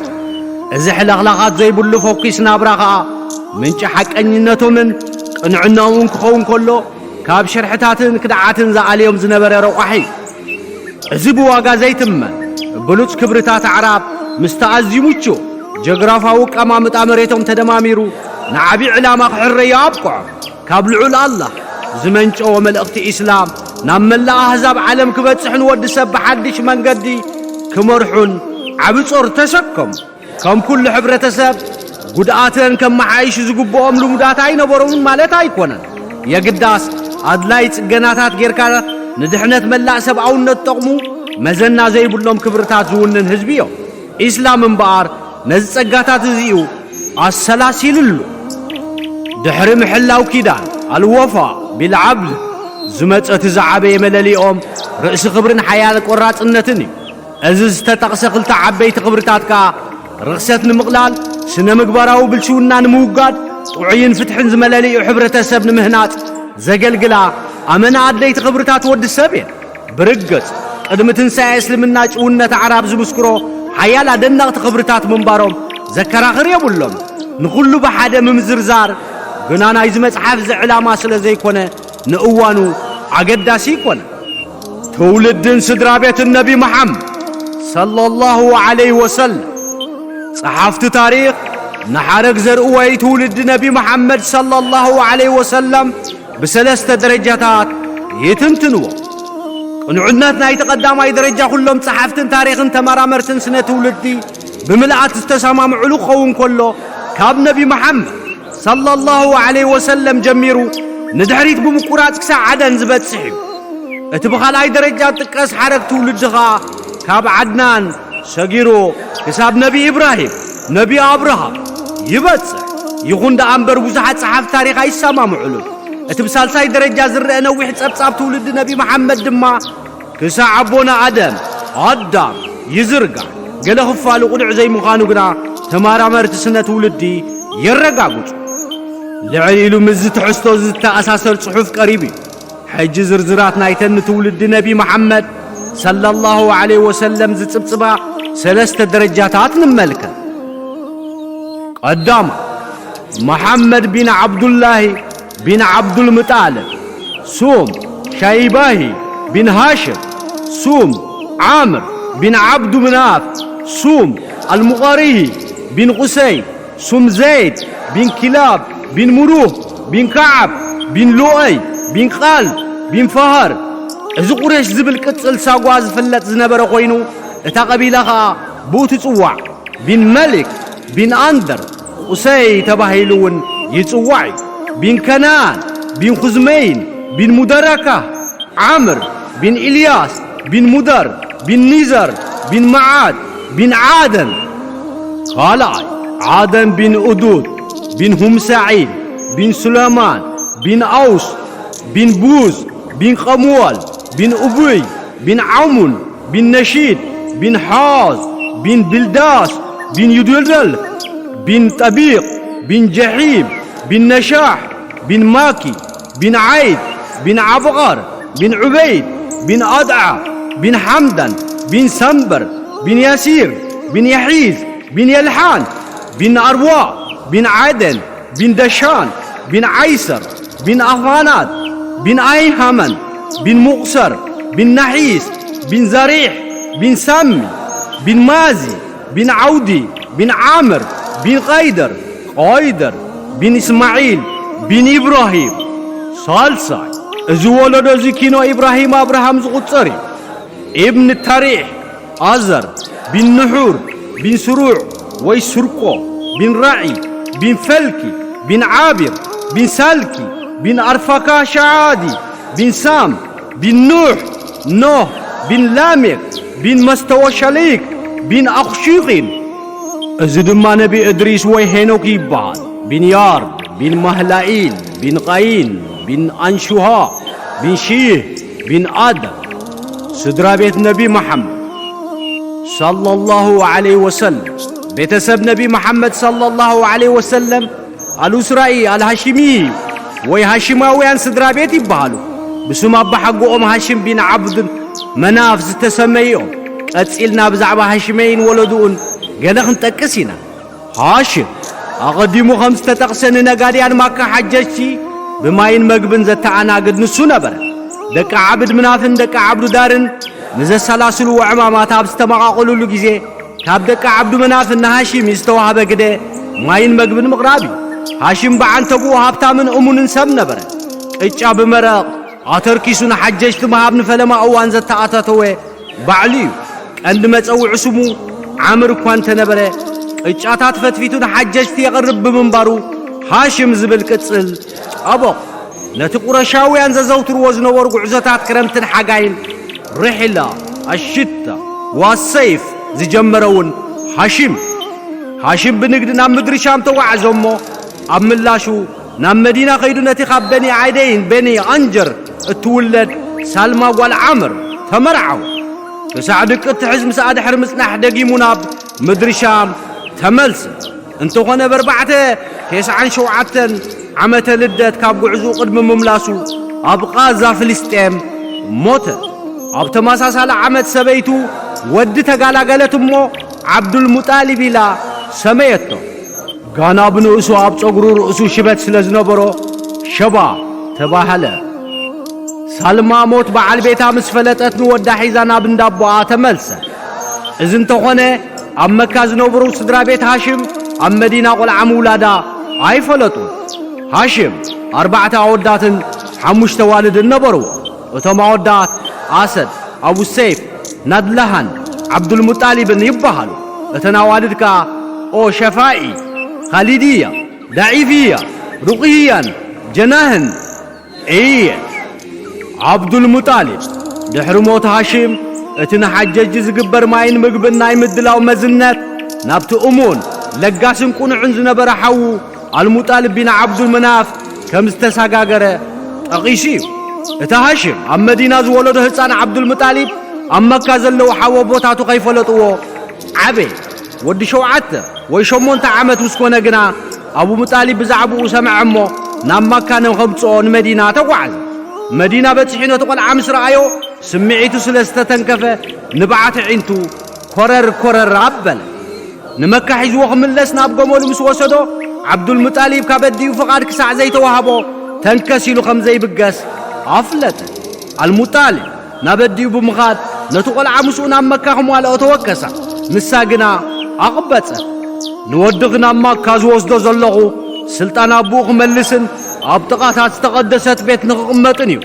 እዚ ሕልኽላኻት ዘይብሉ ፈኲስ ናብራ ኸኣ ምንጪ ሓቀኝነቶምን ቅንዕናኦምን ክኸውን ከሎ፣ ካብ ሽርሕታትን ክድዓትን ዝኣልዮም ዝነበረ ረቋሒ እዩ። እዚ ብዋጋ ዘይትመን ብሉጽ ክብርታት ኣዕራብ ምስቲ ኣዝዩ ምቹእ ጀግራፋዊ ኣቀማምጣ መሬቶም ተደማሚሩ፣ ንዓቢ ዕላማ ክሕረዮ ኣብቅዖ። ካብ ልዑል ኣላህ ዝመንጨወ መልእኽቲ ኢስላም ናብ መላእ ኣህዛብ ዓለም ክበጽሕ፣ ንወዲ ሰብ ብሓድሽ መንገዲ ክመርሑን ዓቢ ጾር ተሰከሙ። ከም ኩሉ ሕብረተሰብ፣ ጉድኣተን ከመሓይሹ ዝግብኦም ልሙዳት ኣይነበሮምን ማለት ኣይኮነን። የግዳስ፣ ኣድላይ ጽገናታት ጌርካ ንድሕነት መላእ ሰብኣውነት ጠቕሙ መዘና ዘይብሎም ክብርታት ዝውንን ህዝቢ እዮም። ኢስላም እምበኣር ነዚ ጸጋታት እዚኡ ኣሰላሲሉሉ። ድሕሪ ምሕላው ኪዳን፣ ኣልወፋ ቢልዓብድ፣ ዝመጸ እቲ ዝዓበየ መለሊኦም ርእሲ ክብርን ሓያል ቆራጽነትን እዩ። እዚ ዝተጠቕሰ ክልተ ዓበይቲ ክብርታት ከኣ፣ ርኽሰት ንምቕላል፣ ስነ ምግባራዊ ብልሽውና ንምውጋድ፣ ጥዑይን ፍትሕን ዝመለሊኡ ሕብረተሰብ ንምህናጽ ዘገልግላ ኣመና ኣድለይቲ ክብርታት ወዲ ሰብ እየን። ብርግጽ፣ ቅድሚ ትንሳኤ እስልምና ጭውነት ኣዕራብ ዝምስክሮ ሓያል ኣደነቕቲ ክብርታት ምንባሮም ዘከራኽር የብሎም። ንኹሉ ብሓደ ምምዝርዛር ግና ናይዚ መጽሓፍ እዚ ዕላማ ስለ ዘይኮነ፣ ንእዋኑ ኣገዳሲ ይኮነ። ትውልድን ስድራ ቤትን ነቢ መሓመድ ሰለላሁ ዐለይሂ ወሰለም። ጸሓፍቲ ታሪኽ ንሓረግ ዘርእወይ ትውልዲ ነቢ መሓመድ ሰለላሁ ዐለይሂ ወሰለም ብሰለስተ ደረጃታት ይትንትንዎ። ቅኑዕነት ናይቲ ቀዳማይ ደረጃ ኩሎም ጸሓፍትን ታሪኽን ተመራመርትን ስነ ትውልዲ ብምልኣት ዝተሰማምዕሉ ክኸውን ከሎ፣ ካብ ነቢ መሓመድ ሰለላሁ ዐለይሂ ወሰለም ጀሚሩ ንድሕሪት ብምቁራጽ ክሳዕ ዓደን ዝበጽሕ እዩ። እቲ ብኻልኣይ ደረጃ ዝጥቀስ ሓረግ ትውልዲ ኸኣ ካብ ዓድናን ሰጊሩ ክሳብ ነቢ ኢብራሂም፣ ነቢ ኣብርሃም ይበጽሕ። ይኹን ደኣ እምበር ብዙሓት ጸሓፍቲ ታሪኽ ኣይሰማምዑሉን። እቲ ብሳልሳይ ደረጃ ዝረአ ነዊሕ ጸብጻብ ትውልዲ ነቢ መሓመድ ድማ ክሳዕ ኣቦና ኣደም፣ ኣዳም፣ ይዝርጋሕ። ገለ ክፋሉ ቅኑዕ ዘይምዃኑ ግና ተመራመርቲ ስነ ትውልዲ የረጋግጹ። ልዕል ኢሉ ምስዚ ትሕዝቶ ዝተኣሳሰር ጽሑፍ ቀሪቡ እዩ። ሕጂ ዝርዝራት ናይተን ንትውልዲ ነቢ መሓመድ ሰለላሁ ዐለይሂ ወሰለም ዝጽብጽባ ሰለስተ ደረጃታት ንመልከት። ቀዳማ፣ መሓመድ ቢን ዓብዱላሂ ቢን ዓብዱልሙጣልብ፣ ሱም ሻይባሂ ቢን ሃሽም፣ ሱም ዓምር ቢን ዓብዱ ምናፍ፣ ሱም ኣልሙቐሪሂ ቢን ቁሰይ፣ ሱም ዘይድ ቢን ኪላብ ቢን ሙሩህ ቢን ከዓብ ቢን ሉኦይ ቢን ቃል ቢን ፈሃር። እዚ ቁሬሽ ዝብል ቅጽል ሳጓ ዝፍለጥ ዝነበረ ኮይኑ፣ እታ ቀቢላ ኸኣ ብኡ ትጽዋዕ። ቢን መሊክ ቢን ኣንደር ቁሰይ ተባሂሉ እውን ይጽዋዕ እዩ። ቢን ከነኣን ቢን ኹዝመይን ቢን ሙደረካ ዓምር ቢን ኢልያስ ቢን ሙደር ቢን ኒዘር ቢን መዓድ ቢን ዓደን። ካልኣይ፣ ዓደን ቢን ኡዱድ ቢን ሁምሳዒል ቢን ሱለማን ቢን ኣውስ ቢን ቡዝ ቢን ቀምወል ቢን ኡቡይ ቢን ዓሙን ቢን ነሺድ ቢን ሓዝ ቢን ቢልዳስ ቢን ዩድልደል ቢን ጠቢቕ ቢን ጀሒም ቢን ነሻሕ ቢን ማኪ ቢን ዓይድ ቢን ዓብቓር ቢን ዑበይድ ቢን ኣድዓ ቢን ሓምዳን ቢን ሰምበር ቢን ያሲር ቢን ያሒዝ ቢን የልሓን ቢን ኣርዋ ቢን ዓደን ቢን ደሻን ቢን ዓይሰር ቢን ኣፋናት ቢን ኣይሃመን ቢን ሙቕሰር ቢን ናሒስ ቢን ዛሪሕ ቢን ሳሚ ቢን ማዚ ቢን ዓውዲ ቢን ዓምር ቢን ቐይደር ቐይደር ቢን እስማዒል ቢን ኢብራሂም ሳልሳይ። እዚ ወለዶ እዚ ኪኖ ኢብራሂም ኣብርሃም ዝቑጸር እዩ። ኢብን ታሪሕ፣ ኣዘር፣ ቢን ንሑር፣ ቢን ስሩዕ ወይ ስርቆ፣ ቢን ራዒ፣ ቢን ፈልኪ፣ ቢን ዓቢር፣ ቢን ሳልኪ፣ ቢን ኣርፋካ ሻዓዲ፣ ቢን ሳም፣ ቢን ኑሕ፣ ኖህ፣ ቢን ላሜክ፣ ቢን መስተወሸሊክ፣ ቢን ኣኽሹኺም። እዚ ድማ ነቢ እድሪስ ወይ ሄኖክ ይበሃል። ቢን ያርድ፣ ቢን ማህላኢል፣ ቢን ቃይን፣ ቢን ኣንሹሃ፣ ቢን ሺህ፣ ቢን ኣደም። ስድራ ቤት ነቢ መሓመድ ሰለላሁ ዐለይሂ ወሰለም። ቤተሰብ ነቢ መሓመድ ሰለላሁ ዐለይሂ ወሰለም ኣልኡስራኢ ኣልሃሽሚ ወይ ሃሽማውያን ስድራ ቤት ይበሃሉ። ብስም ኣባሓጎኦም ሃሽም ቢን ዓብድ መናፍ ዝተሰመዩ እዮም። ቀጺልና ብዛዕባ ሃሽመይን ወለድኡን ገለ ክንጠቅስ ኢና። ሃሽም ኣቐዲሙ ከም ዝተጠቕሰ ንነጋድያን ማካ ሓጀጅቲ ብማይን መግብን ዘተኣናግድ ንሱ ነበረ። ደቂ ዓብድ ምናፍን ደቂ ዓብዱ ዳርን ንዘሰላስልዎ ዕማማት ኣብ ዝተመቓቐሉሉ ግዜ ካብ ደቂ ዓብዱ መናፍን ንሃሽም ዝተዋህበ ግደ ማይን መግብን ምቕራብ እዩ። ሃሽም ብዓንተብኡ ሃብታምን እሙንን ሰብ ነበረ። ቅጫ ብመረቕ ኣተርኪሱ ንሓጀጅቲ ምሃብ ንፈለማ እዋን ዘተኣታተወ ባዕሉ እዩ። ቀንዲ መጸውዒ ስሙ ዓምር እኳ እንተነበረ፣ ቅጫታት ፈትፊቱ ንሓጀጅቲ የቕርብ ብምንባሩ ሃሽም ዝብል ቅጽል ጠበቑ። ነቲ ቁረሻውያን ዘዘውትርዎ ዝነበሩ ጉዕዞታት ክረምትን ሓጋይን፣ ርሕላ፣ ኣሽታ፣ ዋሰይፍ ዝጀመረ እውን ሃሽም። ሃሽም ብንግዲ ናብ ምድሪ ሻም ተጓዓዘ እሞ፣ ኣብ ምላሹ ናብ መዲና ከይዱ ነቲ ካብ በኒ ዓይደይን በኒ ኣንጀር እትውለድ ሳልማ ጓል ዓምር ተመርዓወ። ተስዓ ድቂ እትሕዝ ምስኣ ድሕሪ ምጽናሕ ደጊሙ ናብ ምድሪ ሻም ተመልሰ። እንተኾነ ብ ኣርባዕተ ተስዓን ሸውዓተን ዓመተ ልደት ካብ ጉዕዝኡ ቅድሚ ምምላሱ ኣብ ቓዛ ፍልስጤም ሞተ። ኣብ ተመሳሳሊ ዓመት ሰበይቱ ወዲ ተጋላገለት እሞ ዓብዱልሙጣሊብ ኢላ ሰመየቶ። ጋና ብንእሱ ኣብ ጸጉሩ ርእሱ ሽበት ስለ ዝነበሮ ሸባ ተባህለ። ሳልማ ሞት በዓል ቤታ ምስ ፈለጠት ንወዳ ሒዛ ናብ እንዳቦኣ ተመልሰ። እዚ እንተኾነ ኣብ መካ ዝነበሩ ስድራ ቤት ሃሽም ኣብ መዲና ቆልዓ ምውላዳ ኣይፈለጡን። ሃሽም ኣርባዕተ ኣወዳትን ሓሙሽተ ኣዋልድን ነበርዎ። እቶም ኣወዳት ኣሰድ፣ ኣቡ ሰይፍ፣ ናድላሃን ዓብዱልሙጣሊብን ይበሃሉ። እተን ኣዋልድ ከኣ ኦ ሸፋኢ፣ ኻሊድያ፣ ዳዒፍያ፣ ሩቕይያን ጀናህን እየ። ዓብዱልሙጣሊብ ድሕሪ ሞት ሃሽም፣ እቲ ንሓጀጂ ዝግበር ማይን ምግብን ናይ ምድላው መዝነት ናብቲ እሙን፣ ለጋስን ቅኑዕን ዝነበረ ሓዉ ኣልሙጣሊብ ቢን ዓብዱልመናፍ ከም ዝተሰጋገረ ጠቒሱ እዩ። እቲ ሃሽም ኣብ መዲና ዝወለዶ ህጻን ዓብዱልሙጣሊብ ኣብ መካ ዘለዉ ሓወቦታቱ ከይፈለጥዎ ዓበየ። ወዲ ሸውዓተ ወይ ሸሞንተ ዓመት ምስ ኮነ ግና ኣቡ ሙጣሊብ ብዛዕባኡ ሰምዐ እሞ ናብ ማካ ንኸምጽኦ ንመዲና ተጓዓዘ። መዲና በጺሑ ነቲ ቆልዓ ምስ ረኣዮ ስምዒቱ ስለ ዝተተንከፈ ንብዓት ኣዒንቱ ኮረር ኮረር ኣበለ። ንመካ ሒዝዎ ክምለስ ናብ ገመሉ ምስ ወሰዶ ዓብዱልሙጣሊብ ካብ ኣዲኡ ፍቓድ ክሳዕ ዘይተዋህቦ ተንከስ ኢሉ ከም ዘይብገስ ኣፍለጠ። ኣልሙጣሊብ ናብ ኣዲኡ ብምኻድ ነቲ ቆልዓ ምስኡ ናብ መካ ክሟልኦ ተወከሳ። ንሳ ግና ኣቕበጸት። ንወድኺ ናብ ማካ ዝወስዶ ዘለኹ ስልጣን ኣቦኡ ክመልስን ኣብ ጥቓታት ዝተቐደሰት ቤት ንኽቕመጥን እዩ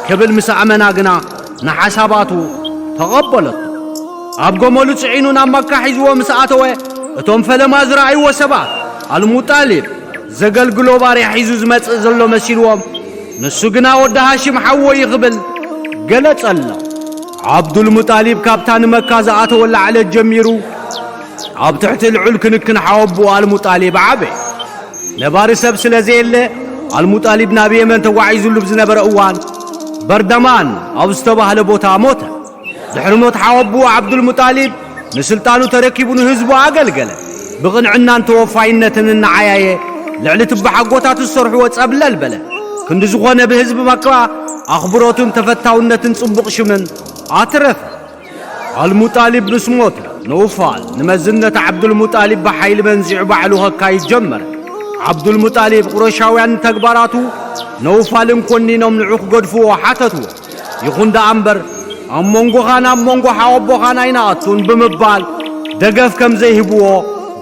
ክብል ምስ ኣመና ግና ንሓሳባቱ ተቐበለቶ። ኣብ ገመሉ ጽዒኑ ናብ ማካ ሒዝዎ ምስ ኣተወ እቶም ፈለማ ዝረኣይዎ ሰባት ኣልሙጣሊብ ዘገልግሎ ባርያ ሒዙ ዝመጽእ ዘሎ መሲልዎም፣ ንሱ ግና ወዲ ሃሽም ሓወይ ክብል ገለጸሎም። ዓብዱልሙጣሊብ ካብታ ንመካ ዝኣተወላ ዕለት ጀሚሩ ኣብ ትሕቲ ልዑል ክንክን ሓወቦኡ ኣልሙጣሊብ ዓበየ። ነባሪ ሰብ ስለ ዘየለ ኣልሙጣሊብ ናብ የመን ተጓዒዙሉ ብዝነበረ እዋን በርደማን ኣብ ዝተባህለ ቦታ ሞተ። ድሕሪ ሞት ሓወቦኡ ዓብዱልሙጣሊብ ንስልጣኑ ተረኪቡ ንህዝቡ ኣገልገለ። ብቕንዕናን ተወፋይነትን እናዓያየ ልዕሊ ትበሓጎታቱ ዝሰርሕዎ ጸብለል በለ። ክንዲ ዝኾነ ብህዝቢ መካ ኣኽብሮትን ተፈታውነትን ጽቡቕ ሽምን ኣትረፈ። ኣልሙጣሊብ ምስ ሞተ ነውፋል ንመዝነት ዓብዱልሙጣሊብ ብሓይሊ መንዚዑ ባዕሉ ከካይድ ጀመረ። ዓብዱልሙጣሊብ ቁረሻውያን ንተግባራቱ ነውፋልን ኮኒኖም ንዑ ክገድፍዎ ሓተትዎ። ይኹን ደኣ እምበር ኣብ መንጎኻን ኣብ መንጎ ሓወቦኻን ኣይንኣቱን ብምባል ደገፍ ከም ዘይህብዎ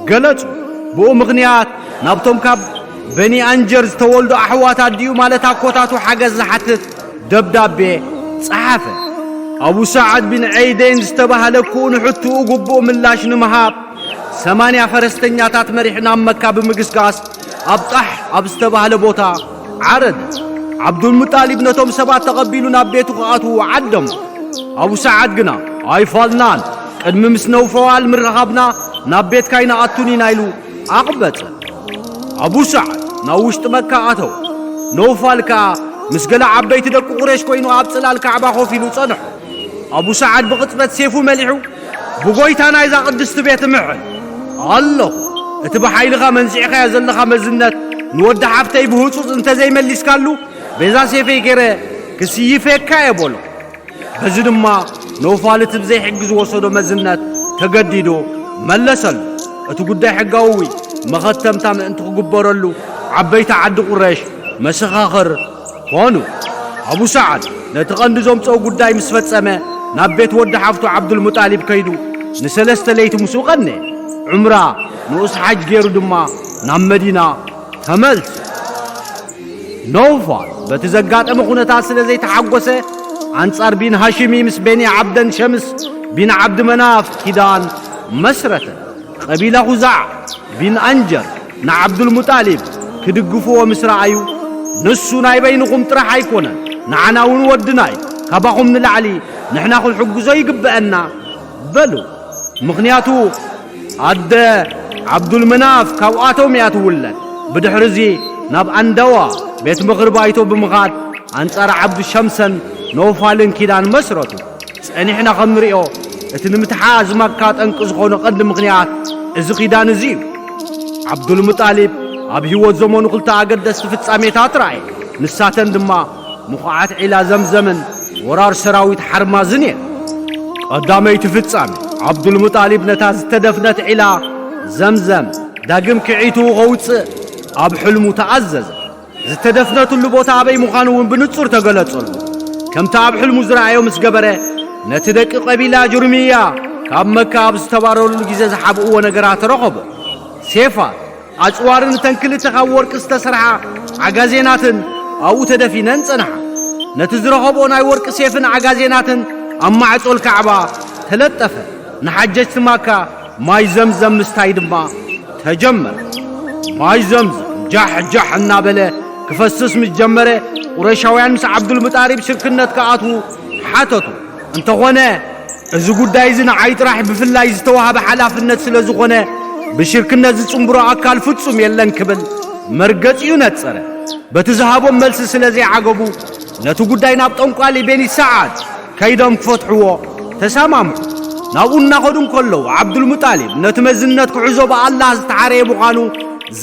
ገለጹ። ብኡ ምኽንያት ናብቶም ካብ በኒ ኣንጀር ዝተወልዱ ኣሕዋት ኣዲኡ ማለት ኣኮታቱ ሓገዝ ዝሓትት ደብዳቤ ጸሓፈ። ኣቡ ሰዓድ ቢን ዐይደይን ዝተባህለ ክኡ ንሕትኡ ግቡእ ምላሽ ንምሃብ ሰማንያ ፈረስተኛታት መሪሑ ናብ መካ ብምግስጋስ ኣብ ጣሕ ኣብ ዝተባህለ ቦታ ዓረደ። ዓብዱልሙጣሊብ ነቶም ሰባት ተቐቢሉ ናብ ቤቱ ክኣትዉ ዓደሞ። ኣቡ ሰዓድ ግና ኣይፋልናን፣ ቅድሚ ምስ ነውፈዋል ምርኻብና ናብ ቤትካ ኣይንኣቱን ኢና ኢሉ ኣቕበጸ። ኣቡ ሰዓድ ናብ ውሽጢ መካ ኣተወ። ነውፋል ከኣ ምስ ገለ ዓበይቲ ደቂ ቁሬሽ ኮይኑ ኣብ ጽላል ካዕባ ኮፍ ኢሉ ጸንሖ። ኣቡ ሰዓድ ብቕጽበት ሴፉ መሊሑ ብጎይታ ናይዛ ቅድስቲ ቤት እምዕል ኣለኹ። እቲ ብሓይልኻ መንዚዕኻዮ ዘለኻ መዝነት ንወዲ ሓፍተይ ብህጹጽ እንተዘይመሊስካሉ በዛ ሴፈይ ገይረ ክስይፈካ እየ በሎ። በዚ ድማ ነውፋል እቲ ብዘይሕጊ ዝወሰዶ መዝነት ተገዲዱ መለሰሉ። እቲ ጉዳይ ሕጋዊ መኸተምታ ምእንቲ ክግበረሉ ዓበይቲ ዓዲ ቁረሽ መሰኻኽር ኮኑ። ኣቡ ሰዓድ ነቲ ቀንዲ ዘምጽኦ ጉዳይ ምስ ፈጸመ ናብ ቤት ወዲ ሓፍቱ ዓብዱልሙጣሊብ ከይዱ ንሰለስተ ለይቲ ምስኡ ቀነ። ዑምራ ንኡስ ሓጅ ገይሩ ድማ ናብ መዲና ተመልሰ። ነውፋል በቲ ዘጋጠመ ኩነታት ስለ ዘይተሓጎሰ ኣንጻር ቢን ሃሽሚ ምስ ቤኒ ዓብደን ሸምስ ቢን ዓብዲ መናፍ ኪዳን መስረተ። ቀቢላ ኹዛዕ ቢን ኣንጀር ንዓብዱልሙጣሊብ ክድግፍዎ ምስ ረኣዩ፣ ንሱ ናይ በይንኹም ጥራሕ ኣይኮነን፣ ንዓና እውን ወድና እዩ፣ ካባኹም ንላዕሊ ንሕና ክንሕግዞ ይግብአና በሉ። ምኽንያቱ ኣደ ዓብዱልመናፍ ካብኣቶም እያ ትውለድ። ብድሕርዚ ናብ ኣንደዋ ቤት ምኽሪ ባይቶ ብምኻድ ኣንጻር ዓብዱ ሸምሰን ነውፋልን ኪዳን መስረቱ። ጸኒሕና ከም ንሪኦ እቲ ንምትሓዝ መካ ጠንቂ ዝኾነ ቀንዲ ምኽንያት እዚ ኪዳን እዚ እዩ። ዓብዱልሙጣሊብ ኣብ ህይወት ዘመኑ ክልተ ኣገደስቲ ፍጻሜታት ረኣየ። ንሳተን ድማ ምኹዓት ዒላ ዘምዘምን ወራር ሰራዊት ሓርማዝን እየን። ቀዳመይቲ ፍጻሜ፣ ዓብዱልሙጣሊብ ነታ ዝተደፍነት ዒላ ዘምዘም ዳግም ክዒቱ ከውጽእ ኣብ ሕልሙ ተኣዘዘ። ዝተደፍነትሉ ቦታ ኣበይ ምዃኑ እውን ብንጹር ተገለጸሉ። ከምቲ ኣብ ሕልሙ ዝረኣዮ ምስ ገበረ፣ ነቲ ደቂ ቀቢላ ጁርምያ ካብ መካ ኣብ ዝተባረሩሉ ግዜ ዝሓብእዎ ነገራት ረኸቦ። ሴፋት፣ ኣጽዋርን እተን ክልተ ካብ ወርቂ ዝተሰርሓ ዓጋዜናትን ኣብኡ ተደፊነን ጸንሓ። ነቲ ዝረኸብኦ ናይ ወርቂ ሴፍን ዓጋዜናትን ኣብ ማዕጾል ካዕባ ተለጠፈ። ንሓጀጅቲ ማካ ማይ ዘምዘም ምስታይ ድማ ተጀመረ። ማይ ዘምዘም ጃሕ ጃሕ እናበለ ክፈስስ ምስ ጀመረ፣ ቁረይሻውያን ምስ ዓብዱልሙጣሊብ ሽርክነት ክኣትዉ ሓተቱ። እንተኾነ፣ እዚ ጉዳይ እዚ ንዓይ ጥራሕ ብፍላይ ዝተዋህበ ሓላፍነት ስለ ዝኾነ፣ ብሽርክነት ዝጽንብሮ ኣካል ፍጹም የለን ክብል መርገጺኡ ነጸረ። በቲ ዝሃቦም መልሲ ስለ ዘይዓገቡ፣ ነቲ ጉዳይ ናብ ጠንቋሊ ቤኒ ሰዓድ ከይዶም ክፈትሕዎ ተሰማምዑ። ናብኡ እናኸዱ እንከለዉ፣ ዓብዱልሙጣሊብ ነቲ መዝነት ክሕዞ ብኣላህ ዝተሓረየ ምዃኑ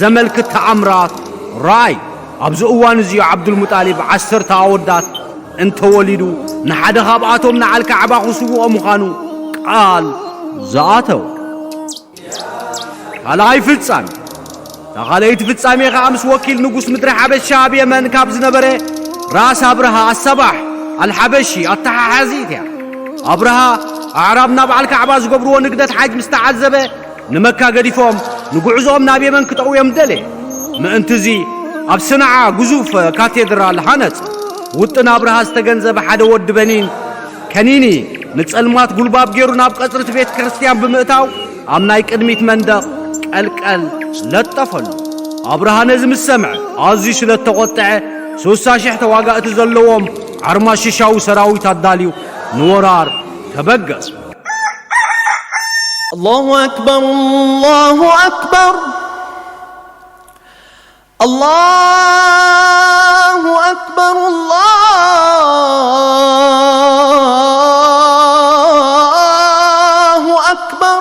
ዘመልክት ተኣምራት ረኣዩ። ኣብዚ እዋን እዚ እዩ ዓብዱልሙጣሊብ ዓሰርተ ኣወዳት እንተወሊዱ ንሓደ ካብኣቶም ንዓል ካዕባ ክስውኦ ምዃኑ ቃል ዝኣተወ። ካልኣይ ፍጻሜ። እታ ካልኣይቲ ፍጻሜ ኸኣ ምስ ወኪል ንጉስ ምድሪ ሓበሻ ኣብ የመን ካብ ዝነበረ ራስ ኣብርሃ ኣሰባሕ ኣልሓበሺ ኣተሓሓዚት እያ። ኣብርሃ ኣዕራብ ናብ በዓል ካዕባ ዝገብርዎ ንግደት ሓጅ ምስ ተዓዘበ፣ ንመካ ገዲፎም ንጉዕዞኦም ናብ የመን ክጠውዮም ደለየ። ምእንቲ እዚ ኣብ ሰንዓ ግዙፍ ካቴድራል ሃነጸ። ውጥን ኣብርሃ ዝተገንዘበ ሓደ ወዲ በኒን ከኒኒ ንጸልማት ጉልባብ ገይሩ ናብ ቀጽሪ እቲ ቤተ ክርስቲያን ብምእታው ኣብ ናይ ቅድሚት መንደቕ ቀልቀል ለጠፈሉ። ኣብርሃ ነዚ ምስ ሰምዐ ኣዝዩ ስለ እተቖጥዐ፣ ስሳ ሽሕ ተዋጋእቲ ዘለዎም ዓርማሽሻዊ ሰራዊት ኣዳልዩ ንወራር ተበገሰ። الله أكبر، الله أكبر، الله أكبر، الله أكبر.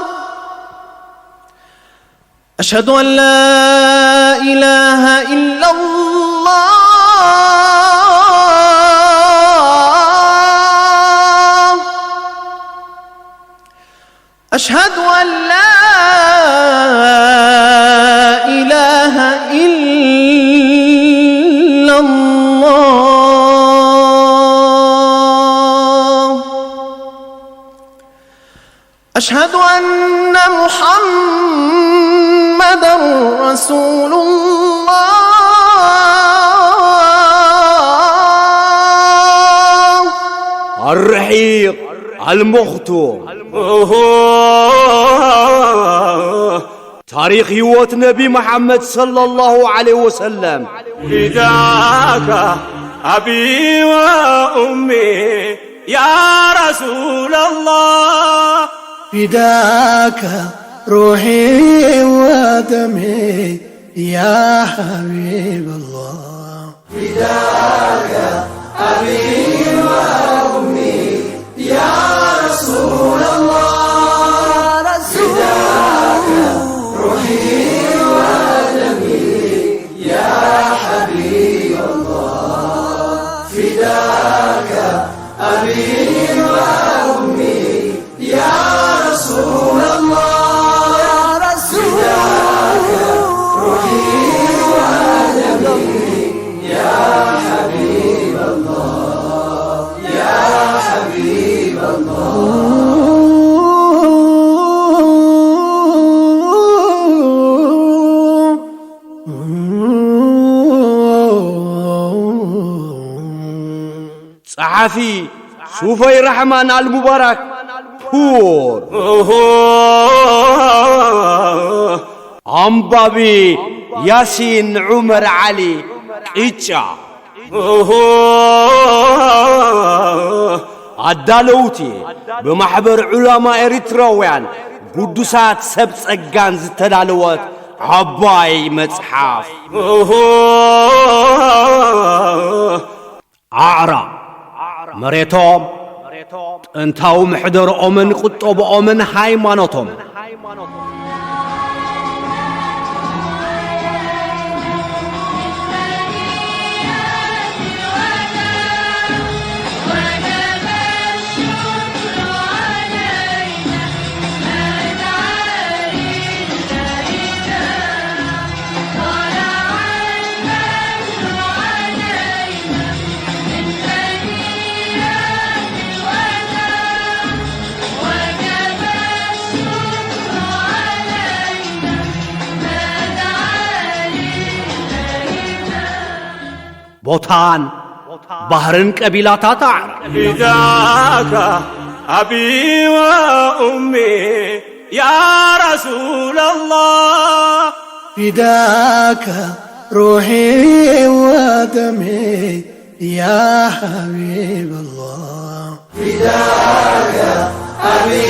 أشهد أن لا إله إلا الله. أشهد أن لا إله إلا الله. أشهد أن محمدا رسول الله. الرحيق المختوم. ታሪኽ ህይወት ነቢ መሓመድ ሰለላሁ ዐለይሂ ወሰለም። فداك أبي وأمي يا رسول الله. فداك روحي ودمي يا حبيب الله. فداك أبي وأمي يا رسول الله. فداك روحي ودمي يا حبيب الله. فداك أبي وأمي يا رسول الله. يا رسول الله. روحي ودمي يا حبيب الله، يا حبيب الله. ጸሓፊ ሱፈይ ራሕማን ኣልሙባራክ ፑር። ኣንባቢ ያሲን ዑመር ዓሊ ቅጫ። ኣዳለውቲ ብማሕበር ዑላማ ኤሪትራውያን ግዱሳት ሰብ ጸጋን ዝተዳለወት ዓባይ መጽሓፍ። ኣዕራብ መሬቶም፣ ጥንታዊ ምሕደርኦምን ቁጠብኦምን ሃይማኖቶም። ቦታን ባህርን ቀቢላታት ኣዕራብ። فداك أبي وأمي يا رسول الله. فداك روحي ودمي يا حبيب الله. فداك أبي